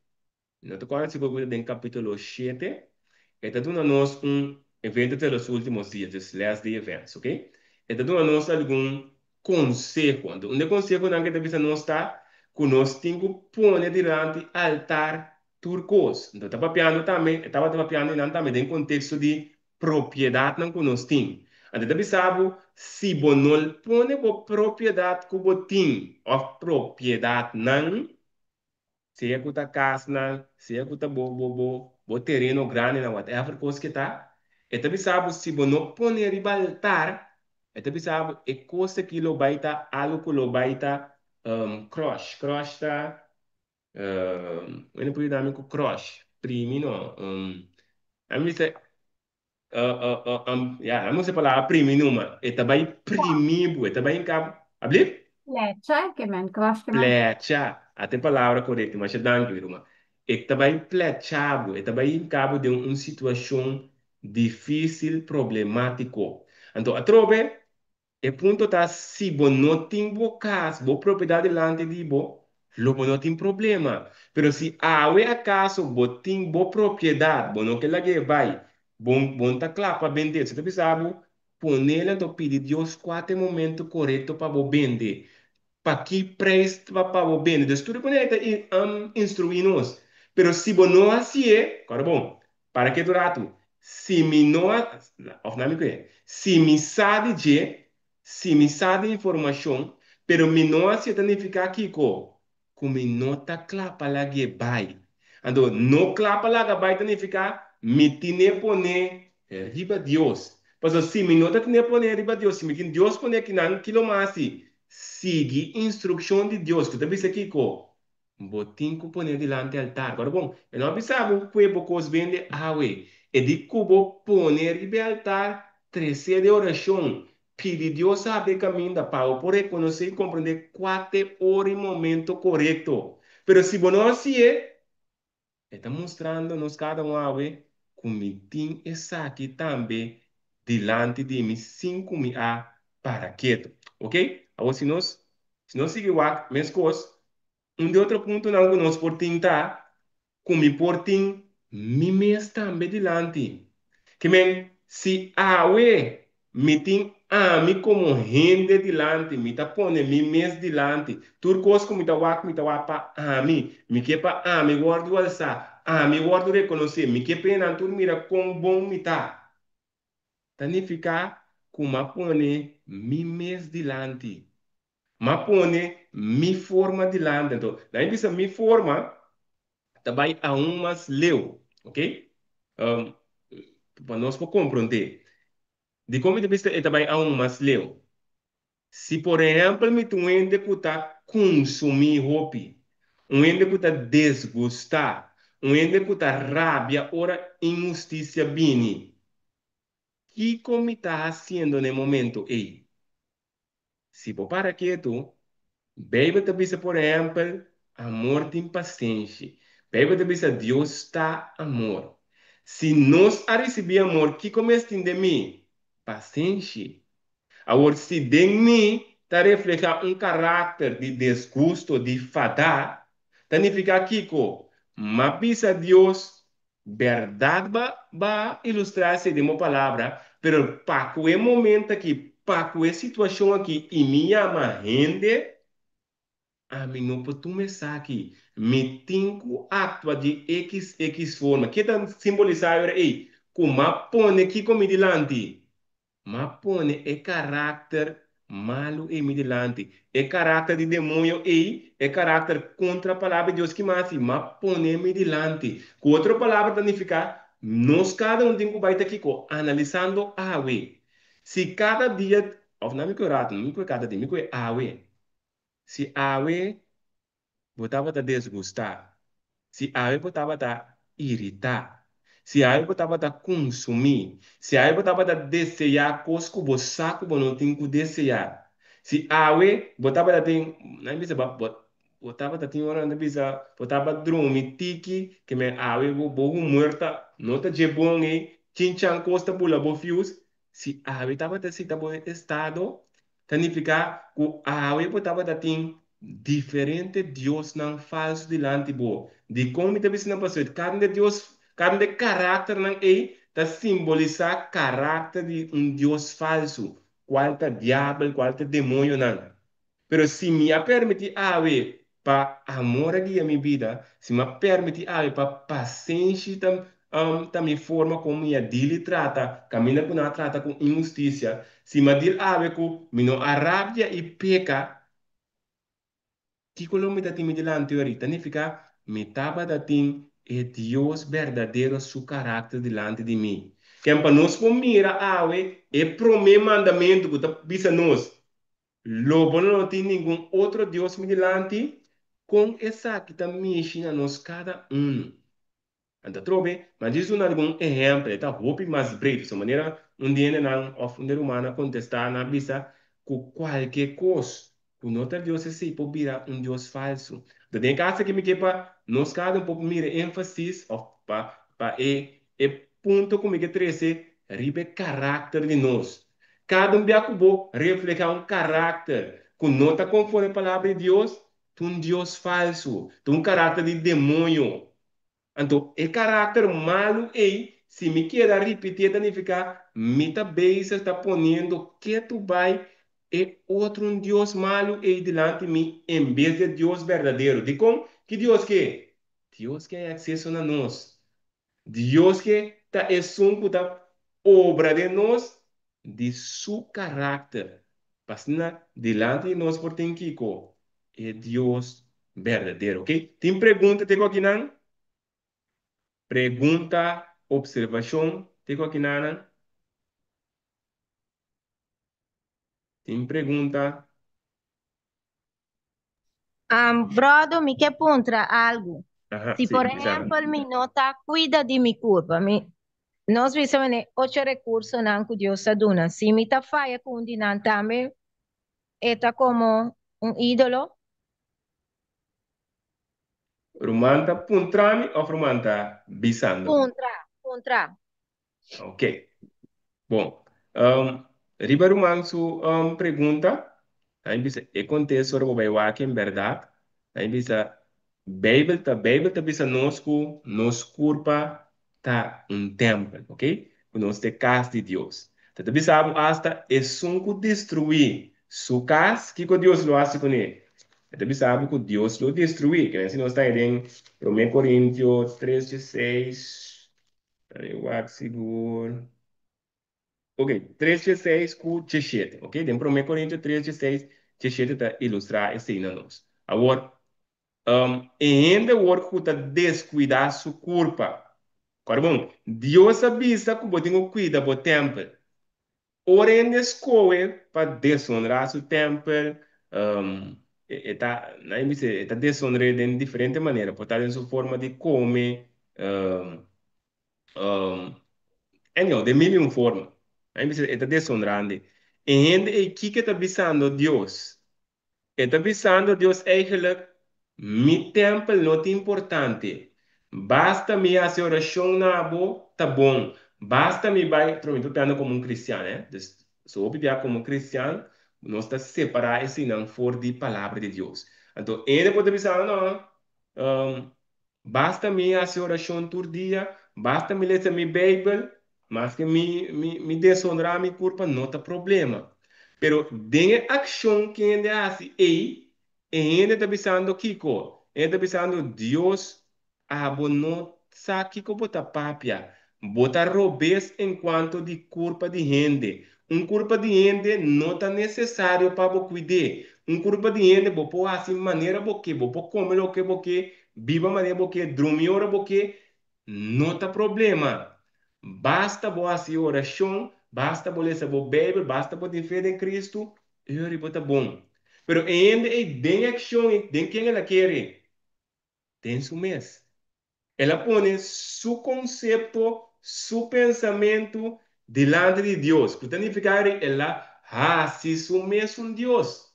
No ta kòrda si bo ta den kapítulo shete, e ta duna nos un evento de los últimos días, dus last day events, ok? E ta duna nos algun konseho. Anto un di e konsehonan ku e ta bisa nos ta ku nos tin ku pone dilanti altar tur kos. Anto ta papiando tambe, e tabata papiando einan tambe den konteksto di propiedatnan ku nos tin. Anto e ta bisa bo, si bo no pone bo propiedat ku bo tin òf propiedatnan, Sea ku ta kasnan, sea ku ta bo bo bo bo tereno grandinan, whatever kos ke ta, e ta bisa bo si bo no pone riba altar, e ta bisa bo e kos aki lo bai ta algu ku lo bai ta crush, crush ta. Bueno, por dami ku crush. Primi no. A mi se ja, a mi se palabra primi numa. E ta bai primi bu, e ta bai in Ablief? Plecha, ke men crush ke men. Plecha. Ata e palabra korekto, masha danki, ruma. E ta bai plecha bo, e ta bai hinka bo den un situashon difísil, problemátiko. Anto atrobe, e punto ta si bo no tin bo kas, bo propiedat dilanti di bo, lo bo no tin problema. Pero si awe akaso bo tin bo propiedat, bo no ke lag'é bai, bo bo no ta kla pa bend'é, si ta bisa bo, ponel anto pidi Dios kua ta e momento korekto pa bo bende, pa ki preis pa pa bo bende. Dus tur e manera e ta instruí nos. Pero si bo no hasié, kòrda bon, para ketu ratu, si mi no a, òf na mi kue, si mi sa di dje, si mi sa di informashon, pero mi no hasié ta nifiká kiko? Ku mi no ta kla pa lag'é bai. Anto, no kla pa laga bai ta nifiká mi tine pone riba Dios. Pasobra si mi no ta tine pone riba Dios, si mi tin Dios pone akinan, kilo mi a hasi? Sigui instrukshon di Dios ku ta bisa kiko? Bo tin ku pone dilanti altar. Ora bon, e no a bisa bo kue bo kos bende awe. E di ku bo pone riba e altar, tresé den orashon, pidi Dios habri e kaminda pa bo por rekonosé i komprondé kua ta e ora i momento korekto. Pero si bo no hasié, e ta mustrando nos kada un awe ku mi tin esaki tambe dilanti di mi sin ku mi a para ketu. Ok? Awor si nos sigui wak meskos, un di otro puntonan ku nos por tin ta ku mi por tin mi mes tambe dilanti. Ke men, si awe mi tin ami komo hende dilanti, mi ta pone mi mes dilanti, tur kos ku mi ta wak, mi ta wak pa ami, mi ke pa ami wòrdu alsá, ami wòrdu rekonosé, mi ke pa nan tur mira kon bon mi ta. Ta nifiká ku m'a pone mi mes dilanti. M'a pone mi forma dilanti. Anto, na mi bisa mi forma, ta bai aun mas leu, ok? Pa nos por komprondé. Dikon mi ta bisa e ta bai aun mas leu? Si por ehèmpel mi ta un hende ku ta kunsumí hopi, un hende ku ta desgustá, un hende ku ta rabia ora inhustisia bini, kiko mi ta hasiendo na e momento ei? Si bo para ketu, Beibel ta bisa por ehèmpel, amor tin pasenshi. Beibel ta bisa Dios ta amor. Si nos a risibí amor, kiko mes tin den mi? Pasenshi. Awor, si den mi ta reflehá un karakter di desgusto, di fadá, ta nifiká kiko? M'a bisa Dios, Berdad ba ba ilustrá esei den bo palabra, pero pa ku e momento aki, pa ku e situashon aki i mi yama hende, ami no por tuma esaki. Mi tin ku aktua di xx forma. Ke ta simbolisá e ora ei? Ku m'a pone kiko mi dilanti? M'a pone e karakter malu ei mi dilanti, e karakter di demoño ei, e karakter kontra Palabra di Dios ki m'a hasi, m'a pone mi dilanti. Ku otro palabra ta nifiká, nos kada un tin ku bai ta kiko? Analisando awe. Si kada dia, òf na mi ku e ratu, no mi ku e kada dia, mi ku e awe. Si awe bo tabata desgustá, si awe bo tabata iritá, si awe bo tabata kunsumí, si awe bo tabata deseá kos ku bo sa ku bo no tin ku deseá, si awe bo tabata tin, nan bisa bo, bo tabata tin ora nan ta bisa bo tabata drumi tiki, ke men awe bo bo humor ta no ta dje bon ei, chinchan kos ta bula bo fius, si awe tabata si ta bo estado, ta nifiká ku awe bo tabata tin diferente diosnan falsu dilanti bo. Dikon mi ta bisa nan? Pasobra kada un di e dios, kada un di e karakternan ei ta simbolisá karakter di un dios falsu, kual ta diabel, kual ta demoñonan. Pero si mi a permití awe pa amor a guia mi bida, si mi a permití awe pa pasenshi ta ta mi forma kon mi a dil i trata kaminda ku nan a trata ku inhustisia, si mi a dil awe ku mi no a rabia i peka, Kiko lo mi ta tin mi dilanti ori? Ta nifiká mi tabata tin e Dios berdadero su karakter dilanti di mi. Ken pa nos por mira awe e promé mandamentu ku ta bisa nos, Lo bo no tin ningun otro dios mi dilanti. Kon esaki ta mishi na nos kada un? Anto atrobe, ma djis duna algun ehèmpel, e ta hopi mas breed. So manera un di hendenan òf un di rumannan a kontestá, nan a bisa ku kualke kos ku no ta Dios esei por bira un dios falsu. Anto den e kaso aki mi ke pa nos kada un por mira énfasis òf pa pa e e punto ku mi ke trese riba e karakter di nos. Kada un bia ku bo reflehá un karakter ku no ta konforme palabra di Dios, ta un dios falsu, ta un karakter di demoño. Anto e karakter malu ei, si mi keda ripitié ta nifiká mi ta bezig ta poniendo ketu bai e otro un dios malu ei dilanti mi en bes di e Dios berdadero. Dikon? Ki Dios ke? Dios ke hay akseso na nos. Dios ke ta esun ku ta obra den nos di su karakter, pa asina dilanti di nos por tin kiko? E Dios berdadero. Ok, tin pregunta te ku akinan? Pregunta, observashon te ku akinanan? Tin pregunta? Brodo, mi ke puntra algu. Aha, Si sí, por bisa. ehèmpel mi no ta kuida di mi kurpa, mi, nos bisa manera ocho rekursonan ku Dios a duna. Si mi ta faya ku un di nan tambe, e ta komo un ídolo? Ruman ta puntra mi òf ruman ta bisando mi? Puntra, puntra. Ok. Bon. Riba ruman su pregunta, a mi bisa e kontesto ora bo bai wak en bèrdat, a mi bisa Beibel ta Beibel ta bisa nos ku nos kurpa ta un tèmpel, ok? Ku nos ta e kas di Dios. Ta ta bisa bo asta esun ku destruí su kas, kiko Dios lo hasi kuné? E ta bisa bo ku Dios lo destruí. Kende si nos ta den Promé Korintio tres dieseis. Dale wak sigur. Ok, 3 dieseis ku diesshete. Ok, den Promé Korintio 3 dieseis, diesshete ta ilustrá esei na nos. Awor, e hende awor ku ta deskuidá su kurpa. Kòrda bon, Dios a bisa ku bo tin ku kuida bo tèmpel. Ora hende skohe pa desonrá su tèmpel, e ta, nan bisa, e ta desonr'é den diferente manera. Por ta den su forma di kome, anyhow, den mil i un forma. Nan bisa, e ta desonrando. E hende ei kiko e ta bisando Dios? E ta bisando Dios eigenlijk, Mi tèmpel no ta importante. Basta mi hasi orashon na bo, ta bon. Basta mi bai, tro mi ta papiando komo un kristian, eh. Dus, so hopi bia komo kristian, nos ta separá eseinan for di Palabra di Dios. Anto, hende por ta bisando, no, Basta mi hasi orashon tur dia, basta mi lesa mi Beibel, maske mi mi mi deshonrá mi kurpa no ta problema. Pero den e akshon ku hende a hasi ei, e hende ta bisando kiko? E hende ta bisando, Dios, abo no sa kiko bo ta papia. Bo ta robes enkuanto di kurpa di hende. Un kurpa di hende no ta nesesario pa bo kuid'é. Un kurpa di hende bo por hasi manera bo ke, bo por kome loke bo ke, Biba manera bo ke, drumi ora bo ke, no ta problema. Basta bo hasi orashon, basta bo lesa bo Beibel, basta bo tin fe den Kristu, e ora bo ta bon. Pero e hende ei den akshon ei, den ken el a kere? Den su mes. El a pone su konsepto, su pensamentu dilanti di Dios, ku ta nifiká ri el a hasi su mes un dios.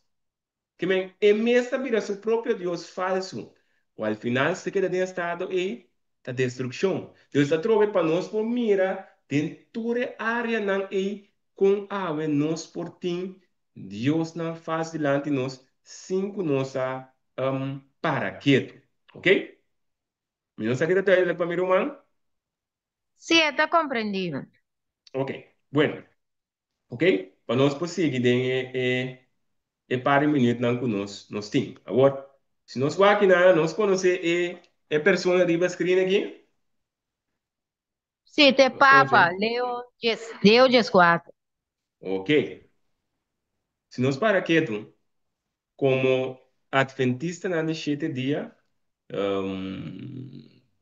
Ke men, e mes ta bira su propio dios falsu, ku al final si keda den estado ei, ta destrukshon. Dios ta trobe pa nos por mira den tur e áreanan ei kon awe nos por tin diosnan falsu dilanti nos sin ku nos a para ketu. Ok? Mi no sa ki ta duidelijk pa mi ruman? Sí, e ta komprendido. Ok, bueno. Ok, pa nos por sigui den e e e par di minuutnan ku nos nos tin. Awor, si nos wak aki nos konosé e e persona riba screen aki? Sí, te Nos konosé? Papa, Leo dies, Leo 14. Ok. Si nos para ketu, Komo Atventistanan di shete dia,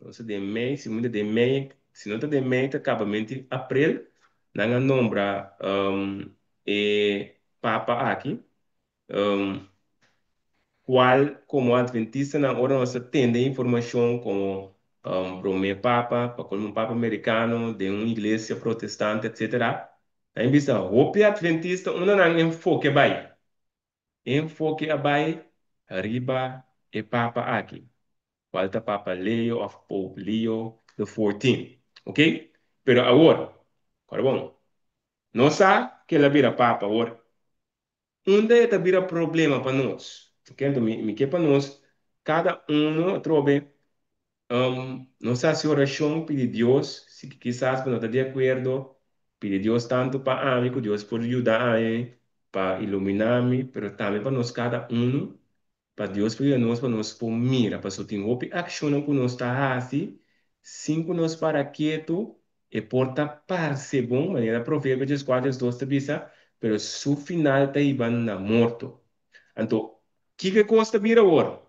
nos ta den mei, si ta den mei, si no ta den mei ta kabamenti aprel, nan a nombra e papa aki. Kual komo adventistanan ora nos ta tende informashon komo promé papa, pa komo un papa merikano den un iglesia protestante etcetera, ta en bista hopi adventista unda nan enfoke bai. Enfoke a bai riba e papa aki, kual ta Papa Leo òf Pope Leo the 14. Ok? Pero awor, kòrda bon, nos sa ku el a bira papa awor. Unda e ta bira problema pa nos? Ok, anto mi ke pa nos kada uno atrobe nos hasi orashon pidi Dios, si kisas bo no ta di akuerdo, pidi Dios tantu pa ami ku Dios por yuda ami pa ilumina mi, pero tambe pa nos kada uno, pa Dios por yuda nos pa nos por mira, pasobra tin hopi akshonnan ku nos ta hasi sin ku nos para ketu, e por ta parse bon, manera Proverbio 14 2 ta bisa, pero su final ta hiba na morto. Anto, kiko e kos ta bira awor?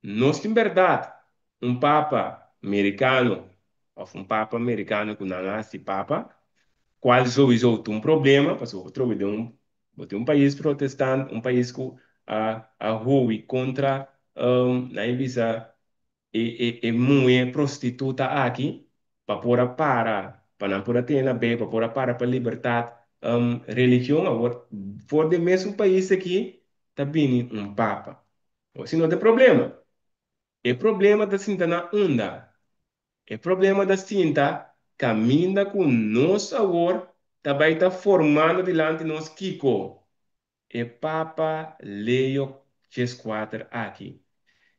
Nos tin bèrdat un papa merikano òf un papa merikano ku nan a hasi papa, kual souiso ta un problema, pasobra bo trobe den un Bo tin un pais protestant, un pais ku a hui kontra, nan e bisa, e muhé prostituta aki pa por a para, pa nan por a tene na be, pa por a para pa libertat religion. Awor, for di e mesun pais aki ta bini un papa. Awor, si no ta e problema. E problema ta sinta na unda? E problema ta sinta caminda cu nos awor ta bay ta formando dilanti nos kico? E Papa Leo 14 aki.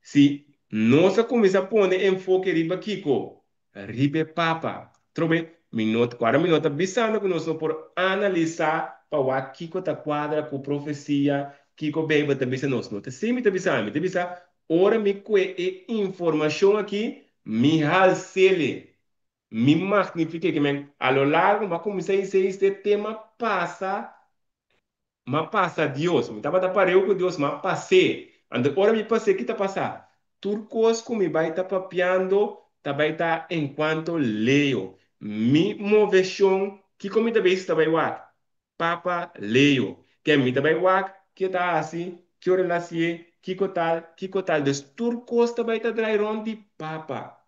Si nos a cuminsa pone enfoke riba kico? Riba e Papa. Trobe, mi no, cuadra mi no ta bisando cu nos no por analisa pa wak kico ta cuadra cu profecia, kico Bijbel ta bisa nos. No ta esey mi ta bisa, mi ta bisa Ora mi kue e informashon aki, mi hals'ele, mi magnifik'e, ke men a lo largo m'a kuminsá hise hise e tema pasa, m'a pasa Dios, mi tabata pareu ku Dios, m'a pas'é. Anto ora mi pas'é, ki ta pasa? Tur kos ku mi bai ta papiando ta bai ta enkuanto Leo. Mi moveshon, kiko mi ta bisa ta bai wak? Papa Leo, Ken mi ta bai wak, ke ta hasi, ki ora el hasié, kiko tal, kiko tal. Dus tur kos ta bai ta drai rònt di Papa.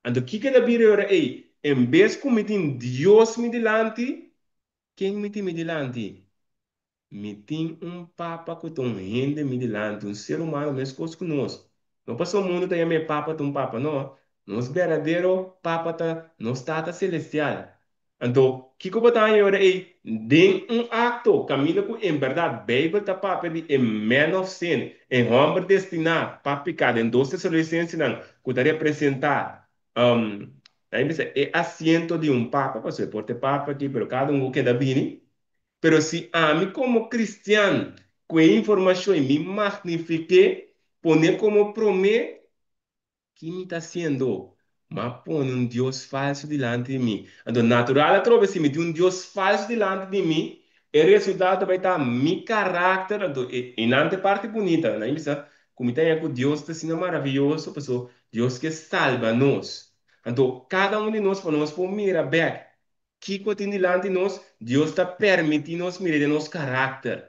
Anto kiko ta bira e ora ei? En bes ku mi tin Dios mi dilanti, ken mi tin mi dilanti? Mi tin un Papa ku ta un hende mi dilanti, un ser humano meskos ku nos. No pasobra mundu ta yama e Papa ta un Papa, no. Nos berdadero Papa ta nos Tata Selestial. Anto, kiko bo ta haña ora ei? Den un akto kaminda ku en bèrdat Beibel ta papia di e man of sin, e hòmber destiná pa piká den Dos Tesalonisensenan ku ta representá, nan bisa e asiento di un papa, pasobra e por ta e papa aki, pero kada un ku keda bini. Pero si ami komo kristian ku e informashon ei mi magnifik'é, pon'é komo promé, Ki mi ta hasiendo? M'a pone un dios falsu dilanti di mi. Anto, natural atrobe, si mi tin un dios falsu dilanti di mi, e resultado ta bai ta mi karakter. Anto, e nan ta e parti bunita. Nan bisa ku mi ta haña ku Dios ta asina maravioso, pasobra Dios ke salba nos. Anto, kada un di nos, pa nos por mira bèk kiko tin dilanti nos, Dios ta permití nos mira den nos karakter.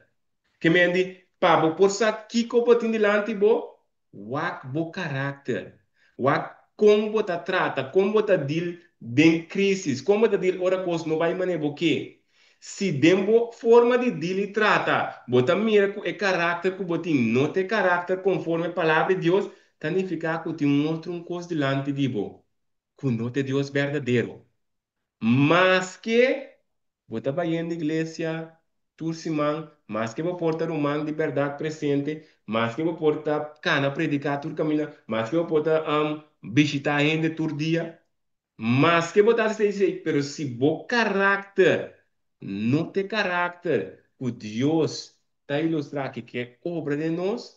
Ke men di, pa bo por sa kiko bo tin dilanti bo, Wak bo karakter. Wak kon bo ta trata, kon bo ta deal den krisis, kon bo ta deal ora kos no bai manera bo ke. Si den bo forma di deal i trata bo ta mira ku e karakter ku bo tin no ta e karakter konforme Palabra di Dios, ta nifiká ku tin un otro un kos dilanti di bo ku no ta e Dios berdadero. Maske bo ta bayendo iglesia tur siman, maske bo por ta ruman di bèrdat presente, maske bo por ta kana prediká tur kaminda, maske bo por ta bishitá hende tur dia, maske bo ta hasi esei esei, pero si bo karakter no ta e karakter ku Dios ta ilustrá ke ke obra den nos,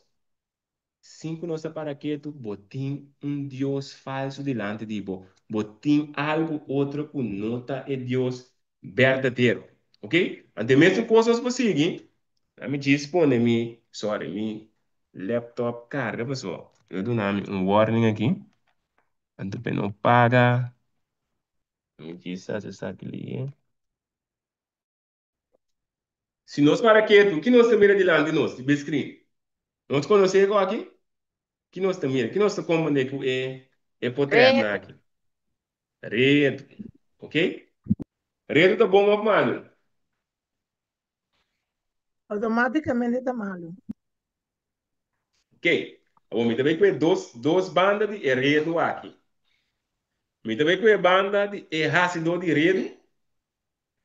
Sin ku nos ta para ketu, bo tin un dios falsu dilanti di bo. Bo tin algu otro ku no ta e Dios berdadero. Ok? Anto e mesun kos nos por sigui. Ami djis pone mi, sorry, mi laptop karga pasobra e duna mi un warning aki. Anto pa e no paga, mi djis hasi esaki li. Si nos para ketu, ki nos ta mira dilanti nos? Riba e screen. Nos konosé ku aki? Ki nos ta mira? Ki nos ta komprendé ku e potrètnan Redu. aki? Redu. Ok? Redu ta bon òf malu? Outomátikamente ta malu. Ok. Awor mi ta bai ku e dos banda di e redu aki. Mi ta bai ku e banda di e hasidó di redu.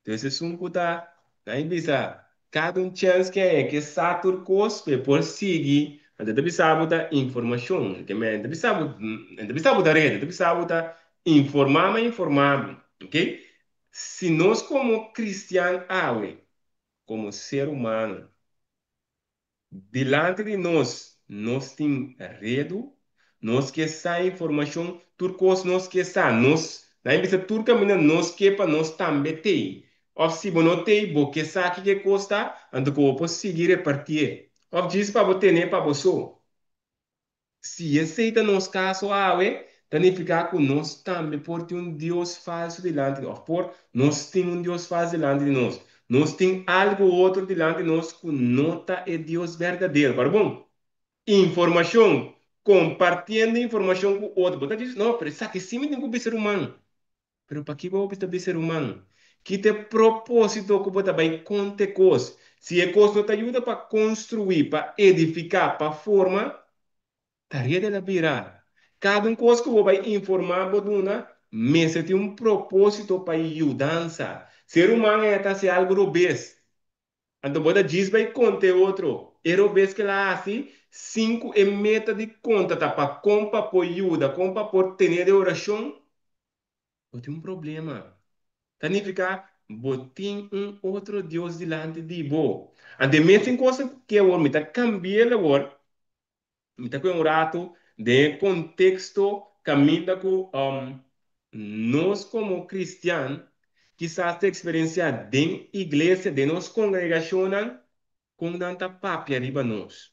Entonces esun ku ta nan bisa kada un chèns ke haña ke sa tur kos ku e por sigui anto e ta bisa bo ta informashon ke men ta bisa bo e ta bisa bo ta redu e ta bisa bo ta informá ma informá bo ok si nos komo kristian awe komo ser humano. Dilanti di nos, nos tin redu, nos ke sa informashon, tur kos nos ke sa, nos, nan bisa tur kaminda nos ke pa nos tambe tei. Òf si bo no tei, bo ke sa kiko e kos ta, anto ku bo por sigui repartié. Òf djis pa bo ten'é pa bo so. Si esei ta nos kaso awe, ta nifiká ku nos tambe por tin un dios falsu dilanti di, òf por nos tin un dios falsu dilanti di nos. Nos tin algu otro dilanti di nos ku no ta e Dios berdadero. Para bon, informashon, kompartiendo informashon ku otro. Bo ta disi, no, pero esaki sí mi tin ku bisa ruman. Pero pakiko bo ta bisa ruman? Ki ta e propósito ku bo ta bai konta e kos? Si e kos no ta yuda pa konstruí, pa edifiká, pa forma, tarea di el a bira. Kada un kos ku bo bai informá bo duna mester tin un propósito pa yudansa. Si e ruman ei a ta hasi algu robes, anto bo ta djis bai konta e otro e robes ku el a hasi sin ku e meta di konta ta pa kon pa por yuda, kon pa por tene den orashon. Bo tin un problema. Ta nifiká bo tin un otro Dios dilanti di bo. Anto e mesun kos ku ke awor mi ta kambi'el awor, mi ta kue un ratu den e konteksto kaminda ku nos komo kristian kisas ta eksperensiá den iglesia, den nos kongregashonnan, kon nan ta papia riba nos.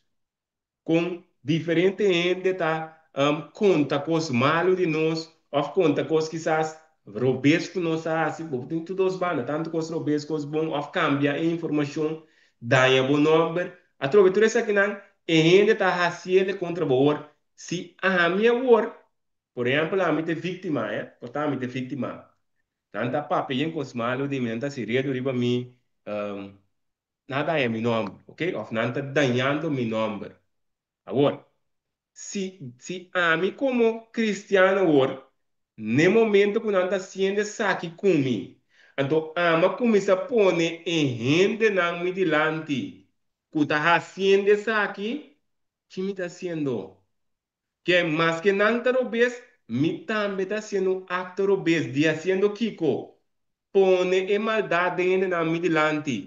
Kon diferente hende ta konta kos malu di nos òf konta kos kisas robes ku nos a hasi. Bo por tin tur dos banda, tantu kos robes, kos bon òf kambia e informashon, daña bo nòmber. Atrobe tur esakinan e hende ta hasiel kontra bo. Awor, si ami awor, por ehèmpel ami ta e víktima, por ta ami ta e víktima, nan ta papia yen kos malu di mi, nan ta hasi redu riba mi, Nan a daña mi nòmber, ok? Òf nan ta dañando mi nòmber. Awor, si, si ami komo kristian awor, n'e momento ku nan ta hasiendo esaki ku mi, anto ami a kuminsá pone e hendenan mi dilanti ku ta hasiendo esaki, ki mi ta hasiendo? Ke maske nan ta robes, mi tambe ta hasiendo un akto robes di hasiendo kiko? Pone e maldat den hendenan mi dilanti.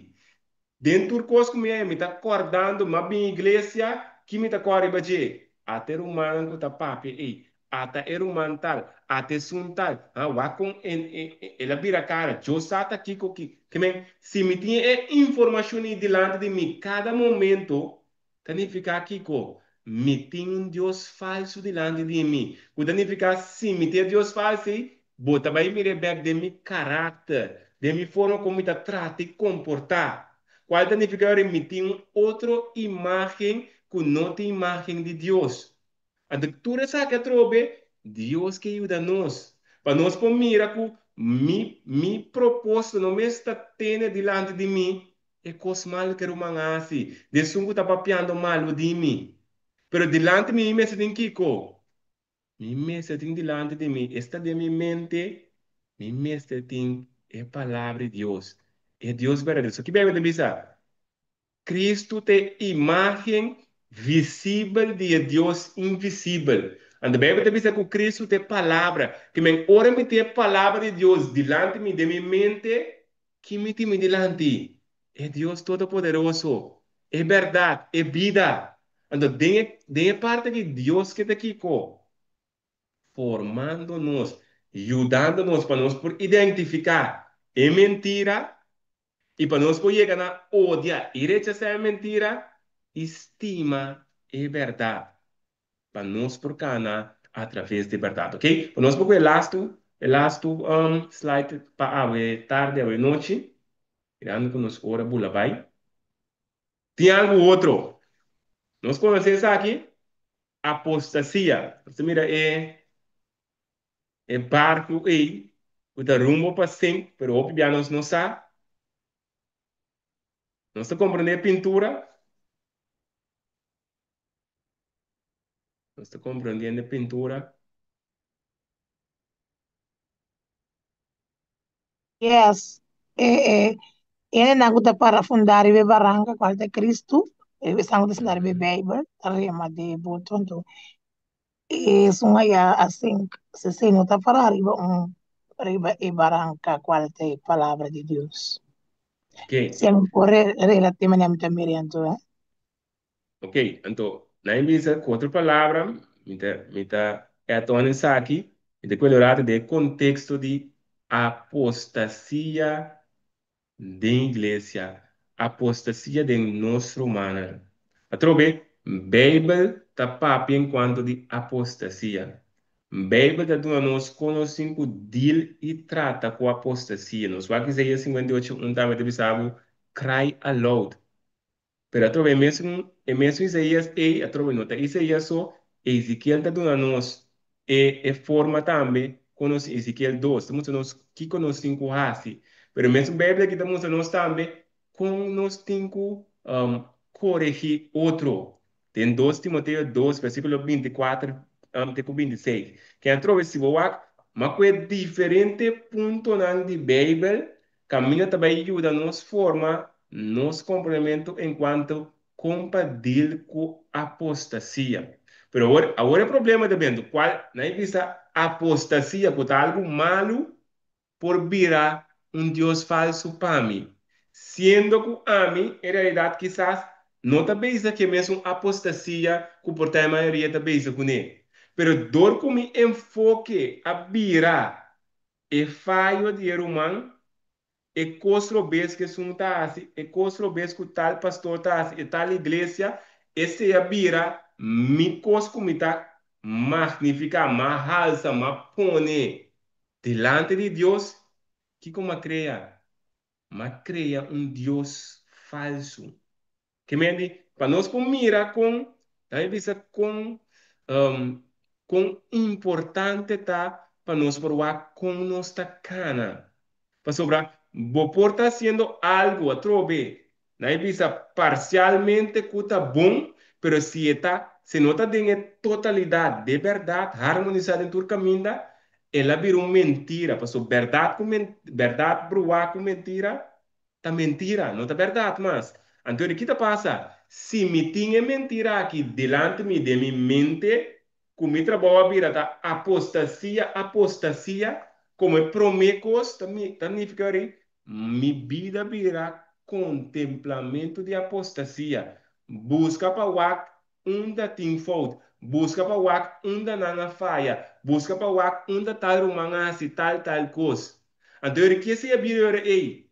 Den tur kos ku mi a mi ta kòrdando, mi a bin iglesia, ki mi ta kòrda riba dje? Ata e rumannan ku ta papia ei, ata e ruman tal, ata esun tal, ha, wak kon el a bira kara, Dios sa ta kiko ki. Ke men, si mi tin e informashon ei dilanti di mi kada momento, Ta nifiká kiko? Mi tin un dios falsu dilanti di mi. Ku ta nifiká si mi tin e dios falsu ei, bo ta bai mir'é bèk den mi karakter, den mi forma kon mi ta trata i komportá. Kual ta nifiká ora mi tin un otro imágen ku no ta imágen di Dios. Anto tur esaki atrobe Dios ke yuda nos pa nos por mira ku mi mi propósito no mester ta tene dilanti di mi e kos malu ku e ruman a hasi, di esun ku ta papiando malu di mi. Pero dilanti mi mi mester tin kiko? Mi mester tin dilanti di mi, esta den mi mente, mi mester tin e Palabra di Dios, e Dios berdadero. So ki Beibel ta bisa? Cristo ta e imágen visibel di e Dios invisibel. Anto Beibel ta bisa ku Cristo ta e Palabra. Ke men ora mi tin e Palabra di Dios dilanti mi den mi mente, ki mi tin mi dilanti? E Dios Todopoderoso, e bèrdat, e bida. Anto den e den e parti aki Dios ke ta kiko? Formando nos, yudando nos pa nos por identifiká e mentira I pa nos por yega na odia i rechasá e mentira i stima e bèrdat, pa nos por kana atraves di e bèrdat. Ok, pa nos por ku e lastu, e lastu slide pa awe tardi, awe nochi, mirando ku nos ora bula bai. Tin algu otro? Nos konosé esaki? Apostasia. Nos ta mira e e barku ei ku ta rumbo pa sink, pero hopi bia nos no sa. Nos ta komprendé e pintura? Nos ta komprendiendo e pintura? Yes. E, e, e ku ta para fundá riba e baranka, kual ta Kristu, e esnan ku ta sinta riba e Beibel, ta rema den e boto. Anto, esun aya a sink, sesei no ta para riba un riba e baranka, kual ta e Palabra di Dios. Ok. Si ami por relat'é manera mi ta mira anto, eh. Ok, anto, na e bisa ku otro palabra, mi ta, mi ta add on esaki, mi ta kue rato den e konteksto di apostasia den iglesia, apostasia den nos rumannan. Atrobe, Beibel ta papia en kuanto di apostasia. Beibel ta duna nos kon nos tin ku deal i trata ku apostasia. Nos wak Isaías 58, un tambe ta bisa bo, Cry aloud. Pero atrobe e mesun e mesun Isaías ei, atrobe no ta Isaías so, Ezekiel ta duna nos e e forma tambe kon nos Ezekiel 2 ta mustra nos kiko nos tin ku hasi. Pero e mesun Beibel aki ta mustra nos tambe kon nos tin ku koregí otro. Den 2 Timoteo 2 versíkulo 24 te ku 26. Ken atrobe si bo wak ma ku e diferente puntonan di Beibel Kaminda ta bai yuda nos forma nos komprondementu enkuanto kon pa deal ku apostasia. Pero awor, awor e problema ta bendo, kual nan e bisa apostasia ku ta algu malu por bira un dios falsu pa mi, siendo ku ami en realidat kisas no ta bisa ke mesun apostasia ku por ta e mayoria ta bisa kuné. Pero dor ku mi enfoke a bira E fayo di e ruman, e kos robes ku esun ta hasi, e kos robes ku tal pastor ta hasi, e tal iglesia, esei a bira mi kos ku mi ta magnifiká, m'a halsa, m'a pone dilanti di Dios. Kiko m'a krea? M'a krea un dios falsu. Ke men di, pa nos por mira kon, ta bisa kon, kon importante ta pa nos por wak kon nos ta kana. Pasobra bo por ta hasiendo algu atrobe, nan e bisa parsialmente ku ta bon, pero si e ta, si no ta den e totalidat de bèrdat, harmonisá den tur kaminda, el a bira un mentira. Pasobra bèrdat ku bèrdat bruá ku mentira Ta mentira, no ta bèrdat mas. Anto di ki ta pasa? Si mi tin e mentira aki dilanti mi den mi mente, ku mi trabou a bira ta apostasia, apostasia, komo e promé kos ta mi ta nifiká ori mi bida bira kontemplamentu di apostasia. Buska pa wak unda tin fout, buska pa wak unda nan a faya, buska pa wak unda tal ruman a hasi tal tal kos. Anto e rikesa i a bira ora ei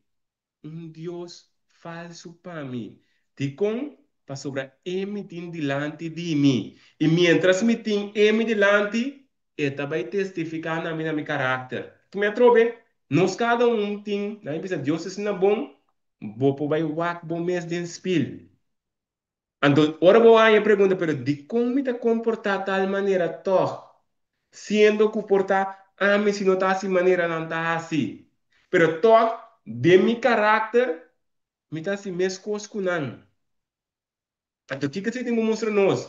un dios falsu pa mi. Dikon? Pasobra e mi tin dilanti di mi, i miéntras mi tin e mi dilanti, e ta bai testifiká na mi na mi karakter. Ki mi atrobe? Nos kada un tin, nan a bisa, Dios asina bon, bo por bai wak bo mes den spil. Anto, ora bo haña e pregunta, pero dikon mi ta komportá tal manera tòg, siendo ku por ta ami si no ta hasi manera nan ta hasi? Pero tòg, den mi karakter, mi ta hasi meskos ku nan. Anto, kiko esei tin ku mustra nos?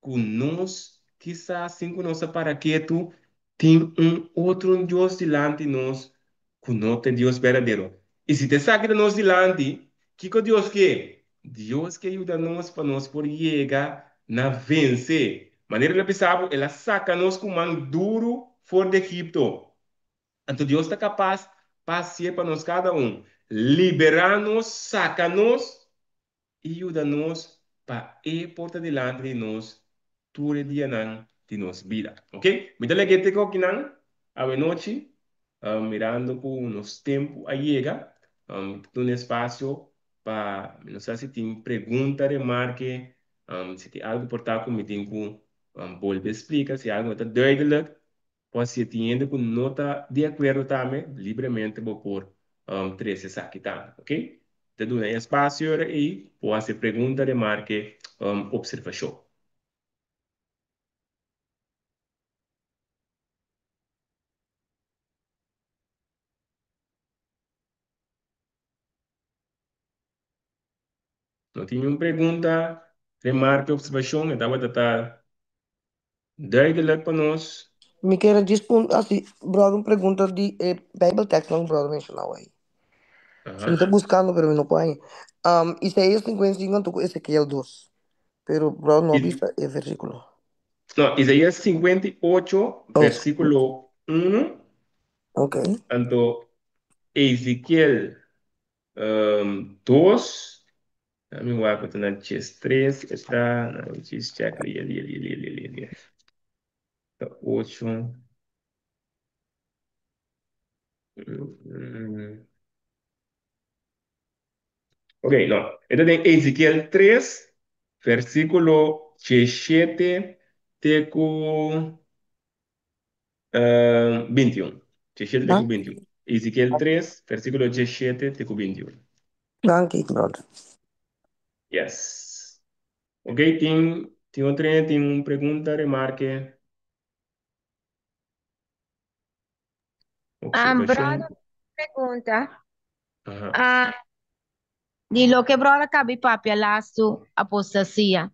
Ku nos, kisas sin ku nos a para ketu, tin un otro un Dios dilanti nos ku no ta e Dios berdadero. I si ta esaki ta nos dilanti, kiko Dios ke? Dios ke yuda nos pa nos por yega na vense. Manera el a bisa bo, el a saka nos ku man duru for di Egipto. Anto Dios ta kapas pa hasié pa nos kada un, liberá nos, saka nos i yuda nos pa e por ta dilanti di nos tur e dianan di nos bida. Ok, mi ta lege te kokinan awenochi, mirando ku nos tempu a yega, mi ta duna espasio pa, mi no sa si tin pregunta, remarke, si tin algu por ta ku mi tin ku bolbe splika, si algu no ta duidelijk, Pues si tin hende ku no ta di akuerdo tambe, libremente bo por trese esaki tambe, ok? Ta duna e espasio ora ei por hasi pregunta, remarke opservashon. No tin niun pregunta, remarke, opservashon? E tabata ta duidelijk pa nos. Mi kier a djis hasi brother un pregunta di e Bijbeltekstnan ku brother menshoná awor. Si mi ta buskando pero mi no por haña. Isaías 55 anto ku Ezekiel 2. Pero brother no a bisa e versíkulo. No, Isaías 58 Oh, versíkulo 1 ok. anto Ezekiel 2, mi wak ku ta na 13, e ta na djes check lia lia lia lia lia lia. Ta 8. Ok, no. E ta den Ezekiel 3, versíkulo 17 te ku 21. 17 te ku 21. Ezekiel 3, versíkulo 17 te ku 21. Danki, brother. Yes. Ok, tin otro hende tin un pregunta, remarke? Um, Observashon. brother, pregunta. Aha. Ah, di loke brother a kaba di papia lastu apostasia.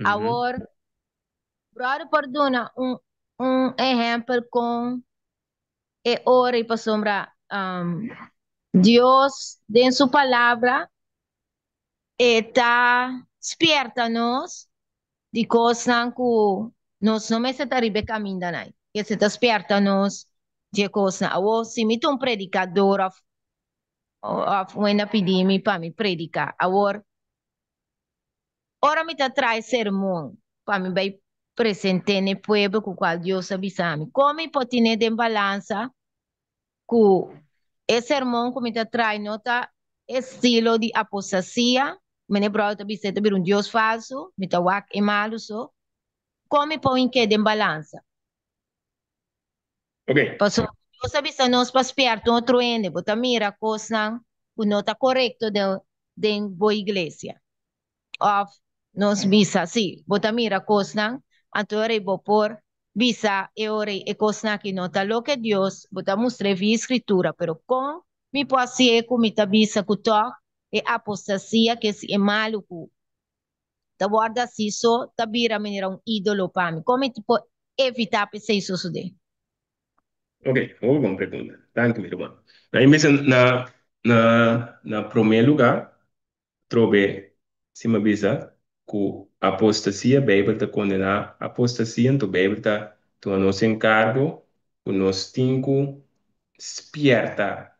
Awor, brother por duna un ehèmpel kon e ora i pasobra Dios den su palabra e ta spierta nos di kosnan ku nos no mester ta riba e kamindanan. E ta spierta nos di e kosnan. Awor, si mi ta un predikador òf un hende a pidi mi pa mi prediká, awor ora mi ta traha sermon pa mi bai present'é na e pueblo ku kual Dios a bisa mi, kon mi por tene den balansa ku e sermon ku mi ta traha no ta estilo di apostasia, mene brother ta bisa e ta bira un dios falsu, mi ta wak e malu so, kon mi por hink'é den balansa? Ok. Pasobra Dios a bisa nos pa spierta un otro hende, bo ta mira kosnan ku no ta korekto den bo iglesia. Òf nos bisa, sí, bo ta mira kosnan, anto ora ei bo por bisa e ora ei e kosnan aki no ta loke Dios, bo ta mustr'é via Skritura, pero kon mi por hasié ku mi ta bisa ku tòg e apostasia ke si e malu ku ta wòrdu hasi so ta bira manera un ídolo pa mi? Kon mi por evitá pa esei sosodé? Ok, hopi bon pregunta. Danki mi ruman. Na mi bisa na promé lugá Trobe, sima bisa ku apostasia, Beibel ta kondená apostasia, anto Beibel ta tuma nos enkargo ku nos tin ku spièrta,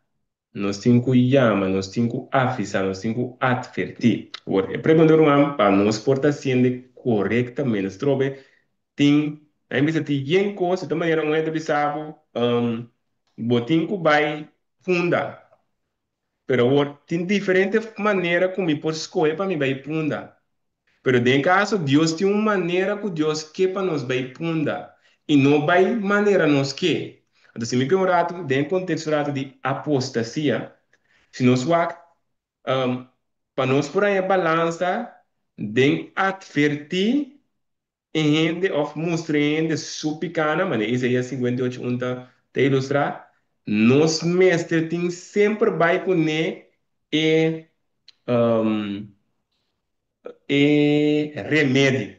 nos tin ku yama, nos tin ku avisá, nos tin ku atvertí. Awor, e pregunta ruman, pa nos por ta hasiende korektamente, trobe tin, nan bisa tin yen kos, di tal manera un hende ta bisa bo, bo tin ku bai funda. Pero awor, tin diferente manera ku mi por skohe pa mi bai punda. Pero den kaso, Dios tin un manera ku Dios ke pa nos bai punda, i no bai manera nos ke. Anto si mi ke un ratu, den e konteksto ratu di apostasia, si nos wak, pa nos por haña balansa den atvertí E hende òf mustra e hende su pikánan, manera Isaías 58, un ta ta ilustrá, nos mester tin semper bai kuné e e remedi,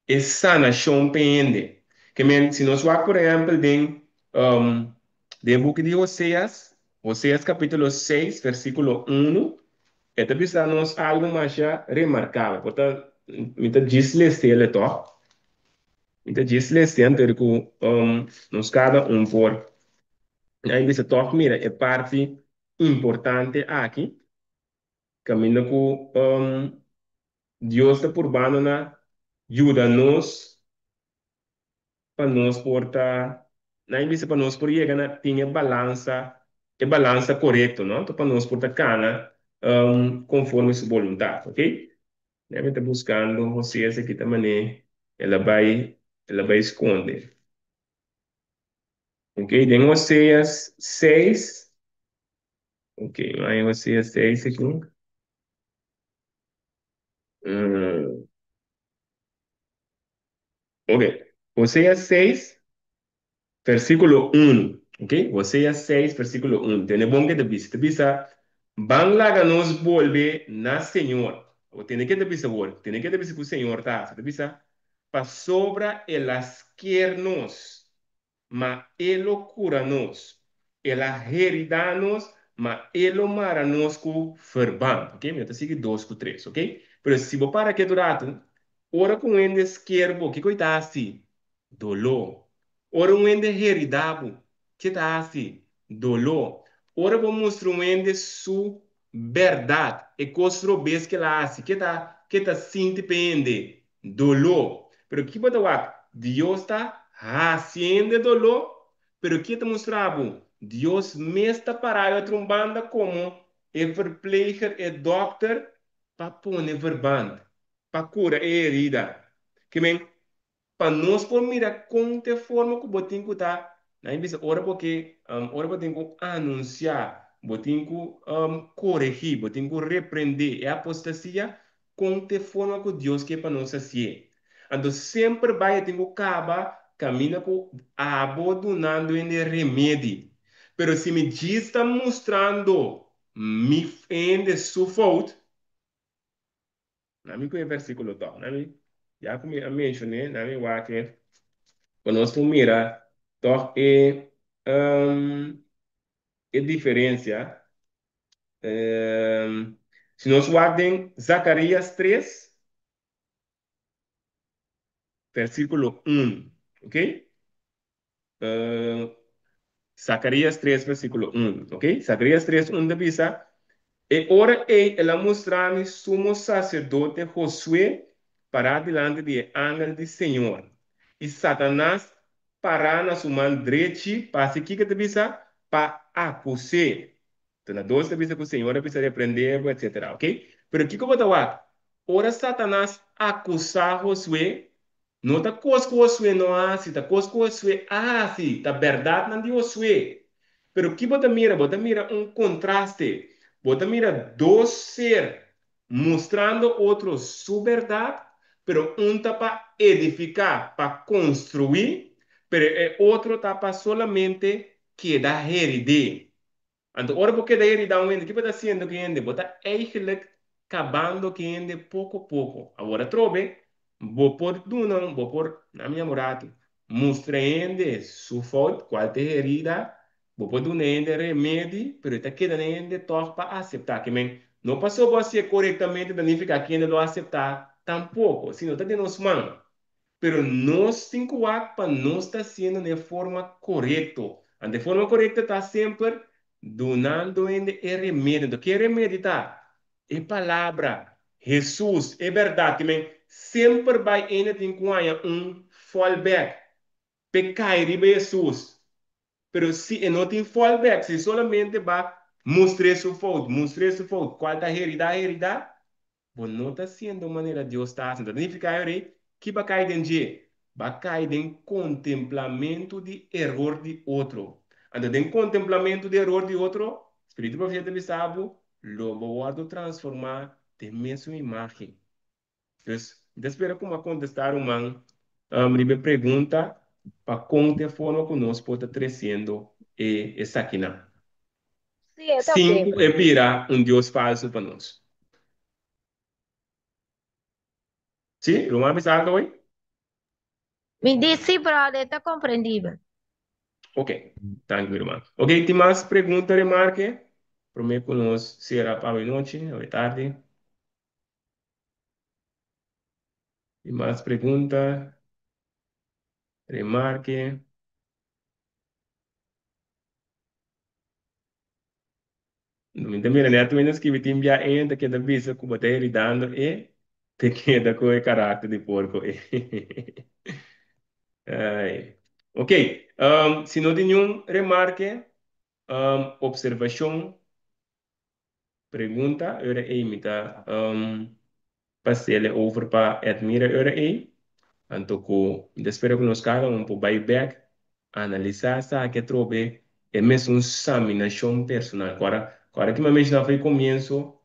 e sanashon pa e hende. Ke men, si nos wak por ehèmpel den den e buki di Hoseas, Hoseas kapítulo 6 versíkulo 1, E ta bisa nos algu masha remarkabel. Por ta, mi ta djis lest'el e tòg. Mi ta djis lest'e anto di ku nos kada un por a bisa tòg mira e parti importante aki kaminda ku Dios ta purbando na yuda nos pa nos por ta, nan a bisa pa nos por yega na tin e balansa, e balansa korekto, no? Anto pa nos por ta kana konforme su boluntat, ok? Mi ta buskando Hoseas aki ta manera el a bai, el a bai skonde. Ok, den Hoseas 6, ok, mi a haña Hoseas 6 aki. Ok. Oseas 6, versíkulo 1. Ok? Oseas 6, versíkulo 1. Tende bon ke ta bisa. Ta bisa, Ban laga nos bolbe na Señor. Awor tende ke ta bisa awor. Tende ke ta bisa ku Señor ta hasi. Ta bisa, Pasobra el a sker nos, ma e lo kura nos. El a heridá nos, ma e lo mara nos ku verband. Ok, mi no ta sigui dos ku tres, ok? Pero si bo para ketu ratu, ora ku un hende sker bo, kiko e ta hasi? Doló. Ora un hende heridá bo, ke ta hasi? Doló. Ora bo mustra un hende su bèrdat, e kos robes ke el a hasi, ke ta ke ta sinti pa e hende? Doló. Pero ki bo ta wak? Dios ta hasi e hende doló, pero ke ta mustra bo? Dios mes ta pará e otro un banda komo e verpleger, e dòkter, pa pone verband, pa kura e herida. Ke men, Pa nos por mira kon t'e forma ku bo tin ku ta, nan a bisa ora bo ke, ora bo tin ku anunsiá, bo tin ku koregí, bo tin ku reprendé e apostasia, kon t'e forma ku Dios ke pa nos hasié. Anto semper bai e tin ku kaba kaminda ku abo dunando hende remedi. Pero si mi djis ta mustrando mi hende su fout, Na mi ku e versíkulo tòg. Na mi, ya ku mi a menshoné, na mi wak e, ku nos por mira tòg e, e diferensia. Si nos wak den Zakarías 3, versíkulo 1, ok? Zacarías 3 versículo 1, ok? Zacarías 3, 1 ta bisa, E ora ei el a mustra mi sumo sacerdote Josué pará dilanti di e angel di Señor, i Satanas pará na su man drechi pa hasi kiko ta bisa? Pa akus'é. Enton na dos ta bisa ku Señor a bisa reprendé bo, etcétera, ok? Pero kiko bo ta wak? Ora Satanas akusá Josué, No ta kos ku Josué no a hasi, ta kos ku Josué a hasi, ta bèrdatnan di Josué. Pero ki bo ta mira? Bo ta mira un kontraste. Bo ta mira dos ser mustrando otro su bèrdat, pero un ta pa edifiká, pa konstruí, pero e otro ta pa solamente keda herid'é. Anto ora bo keda herida un hende, ki bo ta hasiendo ku e hende? Bo ta eigenlijk kabando ku e hende poko poko. Awor atrobe, bo por duna un, bo por, na mi amorati, mustra e hende su fout, kual ta e herida, bo por duna e hende remedi, pero e ta keda na e hende tòg pa aseptá. Ke men, no pasobra bo hasié korektamente ta nifiká ku e hende lo aseptá tampoko, sino ta den nos man. Pero nos tin cu wak pa nos ta haciendo na e forma corecto. Anto e forma corecto ta semper dunando hende e remedio. Anto ke remedio ta? E palabra, Jesus, e berdad. Ki men semper bay hende tin cu haña un fallback p'e cay riba Jesus. Pero si e no tin fallback, si solamente ba mustr'é su fout, mustr'é su fout, cual ta herida, herida, Bo no ta hasiendo manera Dios ta hasi. Ta nifiká yori ki bo a kai den dje? Bo a kai den kontemplamentu di eror di otro. Anto den kontemplamentu di eror di otro, Spiritu Profesia ta bisa bo, lo bo wòrdu transformá den mesun imágen. Dus, mi ta spera ku mi a kontestá ruman riba e pregunta pa kon ta e forma ku nos por ta tresiendo e esakinan. Sí, e ta Sin ok. ku e bira un dios falsu pa nos. Sí, ruman a bisa algo awor? Mi di sí, brother, e ta komprendibel. Ok, danki mi ruman. Ok, tin mas pregunta, remarke? Promé ku nos sera pa awe nochi, awe tardi. Tin mas pregunta, remarke? Mi ta mira net mi ta skibi tin bia e ta keda bisa ku bo ta heridando e te keda ku e karakter di porko e. Ai. Ok, si no tin niun remarke, observashon, pregunta, ora ei mi ta pas'el e over pa Edmira ora ei. Anto ku mi ta spera ku nos kada un por bai bèk analisá esaki atrobe e mesun saminashon personal. Ku ora ku ora ki mi a menshoná for di komienso,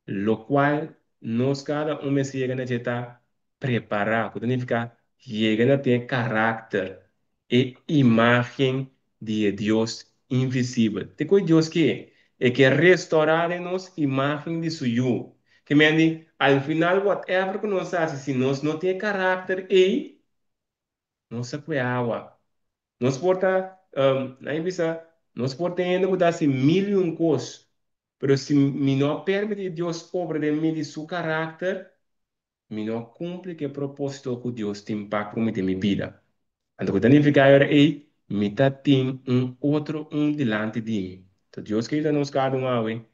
lokual Nos kada un mester yega na dje ta prepará, ku ta nifiká yega na tin e karakter, e imágen di e Dios invisibel. Te ku e Dios ke? E ke restourá den nos imágen di su Yu. Ke men di, al final whatever ku nos hasi, si nos no tin e karakter ei, nos a kue awa. Nos por ta, nan a bisa, nos por ta hende ku ta hasi mil i un kos, pero si mi no a permití Dios obra den mi di su karakter, mi no a kumpli ku e propósito ku Dios tin pa ku mi den mi bida. Anto ku ta nifiká e ora ei, mi ta tin un otro un dilanti di mi. Anto Dios ke yuda nos kada un awe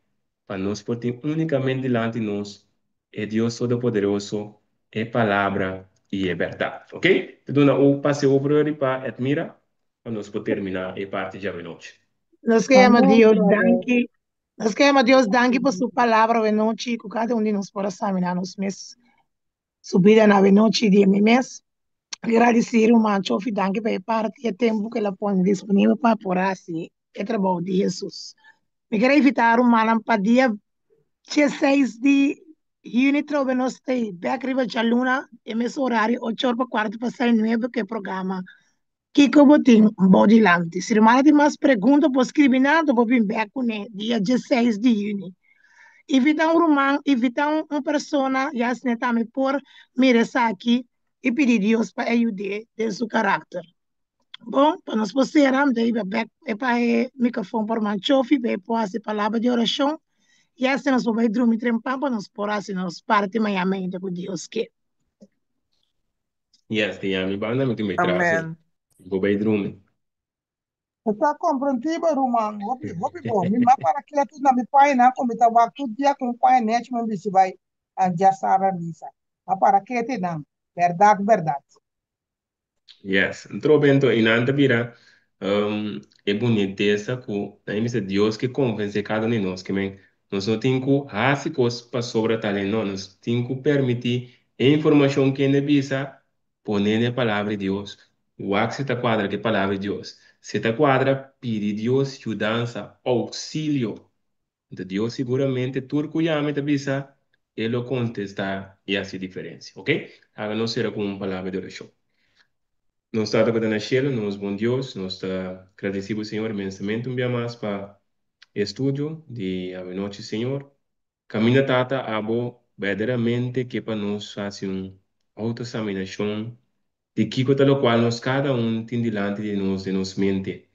pa nos por tin únikamente dilanti nos e Dios Todopoderoso, e Palabra i e bèrdat. Ok? Ta duna un pase over ori pa Edmira pa nos por terminá e parti djawe nochi. Nos ke yama Amén, Dios brother. danki. Nos ke yama Dios danki pa su palabra awenochi ku kada un di nos por a saminá nos mes su bida na awenochi di e mi mes. Gradisí ruman Chofi danki pa e parti e tempu ku el a pone disponibel pa por hasi e trabou di Hesus. Mi ker invitá rumannan pa dia 16 di yüni trobe nos ta ei bèk riba djaluna e mes orario ocho or pa kuarto pasá e nuebe ku e programa Kiko Bo Tin Bo Dilanti. Si rumannan tin mas pregunta por skribi nan anto por bin bèk kuné dia 16 di yüni. Invitá un ruman, invitá un persona ya asina tambe por mira esaki i pidi Dios pa e yud'é den su karakter. Bon, pa nos por sera, mi ta hiba bèk e pa e mikrofon pa ruman Chofi pa e por hasi palabra di orashon i asina nos por bai drumi trempan pa nos por hasi nos parti mañana mainta ku Dios ke. Yes, di mi banda mi tin bai tras. Amén. Bo bai drumi. Ta komprendible, ruman. Hopi, hopi bon. Mi m'a para ketu na mi página, ku mi ta wak tur dia ku un paña nèchi mi bisti bai djasabra misa. M'a para ketu nan. Bèrdat, bèrdat. Yes, trobe anto i nan ta bira e bunitesa ku nan bisa Dios ke konvensé kada un di nos ke men nos no tin ku hasi kos pasobra tal e no, nos tin ku permití e informashon kende bisa pone na e palabra di Dios, wak si ta kuadra ku e palabra di Dios, si ta kuadra pidi Dios yudansa, ouksilio. Anto Dios siguramente tur ku yama i ta bisa e lo kontestá i hasi diferensia. Ok? Laga nos sera ku un palabra di orashon. Nos Tata ku ta na shelu, nos bon Dios, nos ta gradisí bo Señor inmensamente un bia mas pa e studio di awenochi Señor. Kaminda Tata abo berdaderamente ke pa nos hasi un outosaminashon di kiko ta lokual nos kada un tin dilanti di nos den nos mente.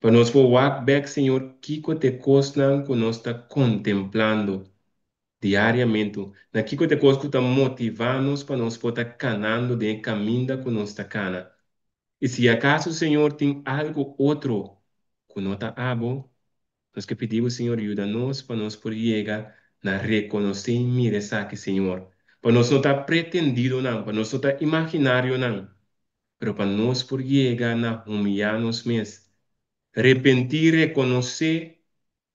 Pa nos por wak bek, Señor, kiko t'e kosnan ku nos ta kontemplando diariamentu, na kiko t'e kos ku ta motivá nos pa nos por ta kanando den e kaminda ku nos ta kana. I si akaso, Señor, tin algu otro ku no ta abo, nos ke pidi bo, Señor, yuda nos pa nos por yega na rekonosé i mira esaki, Señor, pa nos no ta pretendidonan, pa nos no ta imaginarionan, pero pa nos por yega na humiyá nos mes, repentí, rekonosé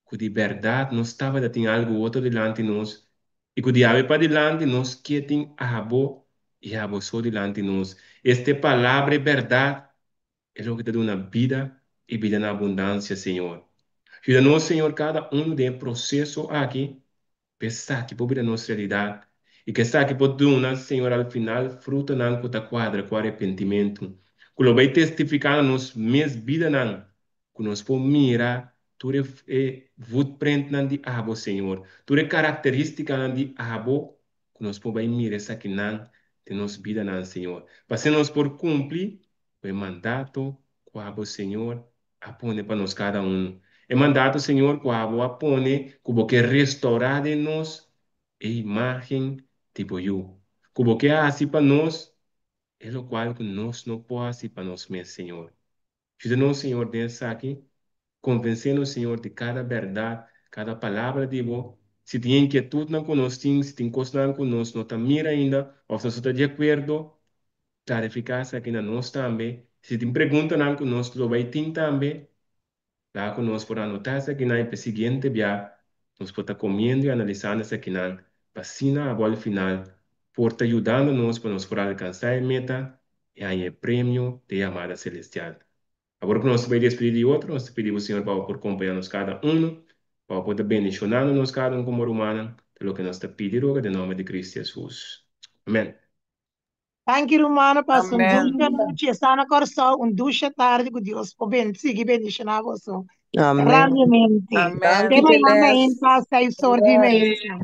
ku di bèrdat nos tabata tin algu otro dilanti nos i ku di awe padilanti nos ke tin abo i abo so dilanti nos. Este palabra e bèrdat e loke ta duna bida i bida na abundansia, Señor. Yuda nos, Señor, kada unu den e proseso aki Pa esaki por bira nos realidat i ku esaki por duna, Señor, al final frutanan ku ta kuadra ku arepentimentu, ku lo bai testifiká na nos mes bidanan, ku nos por mira tur e e voetprintnan di Abo, Señor, tur e karakterístikanan di Abo, ku nos por bai mira esakinan den nos bidanan, Señor, pa asina nos por kumpli ku e mandato ku Abo, Señor, a pone pa nos kada unu. E mandato, Señor, ku abo a pone ku bo ke restourá den nos e imágen di bo Yu. Ku bo ke hasi pa nos e lokual ku nos no por hasi pa nos mes, Señor. Yuda nos, Señor, den esaki. Konvensé nos, Señor, di kada bèrdat, kada palabra di bo. Si tin inkietutnan ku nos tin, si tin kosnan ku nos no ta mira ainda òf nos no ta di akuerdo, Klarifiká esaki na nos tambe. Si tin preguntanan ku nos lo bai tin tambe, laga ku nos por anotá esakinan i pa e siguiente bia nos por ta komiendo i analisando esakinan pa asina abo al final por ta yudando nos pa nos por alkansá e meta i haña e premio di e yamada selestial. Awor ku nos ta bai despedí di otro, nos ta pidi bo Señor pa bo por kompañá nos kada unu, pa bo por ta bendishonando nos kada un komo rumannan. Ta loke nos ta pidi i roga den nòmber di Kristu Hesus. Amèn. Danki rumannan, pasa un Amen. dushi anochi, esta na Kòrsou, un dushi tardi ku Dios por ben sigui bendishoná boso Amèn. grandemente. Amèn. Danki Te mañana Celeste. mainta 6 or di mainta.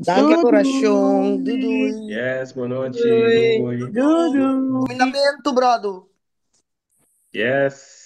Danki Doei orashon. Doei doei. doei. Yes, bon nochi. Doei. Doei. Doei doei. Kumindamentu, brother. Yes.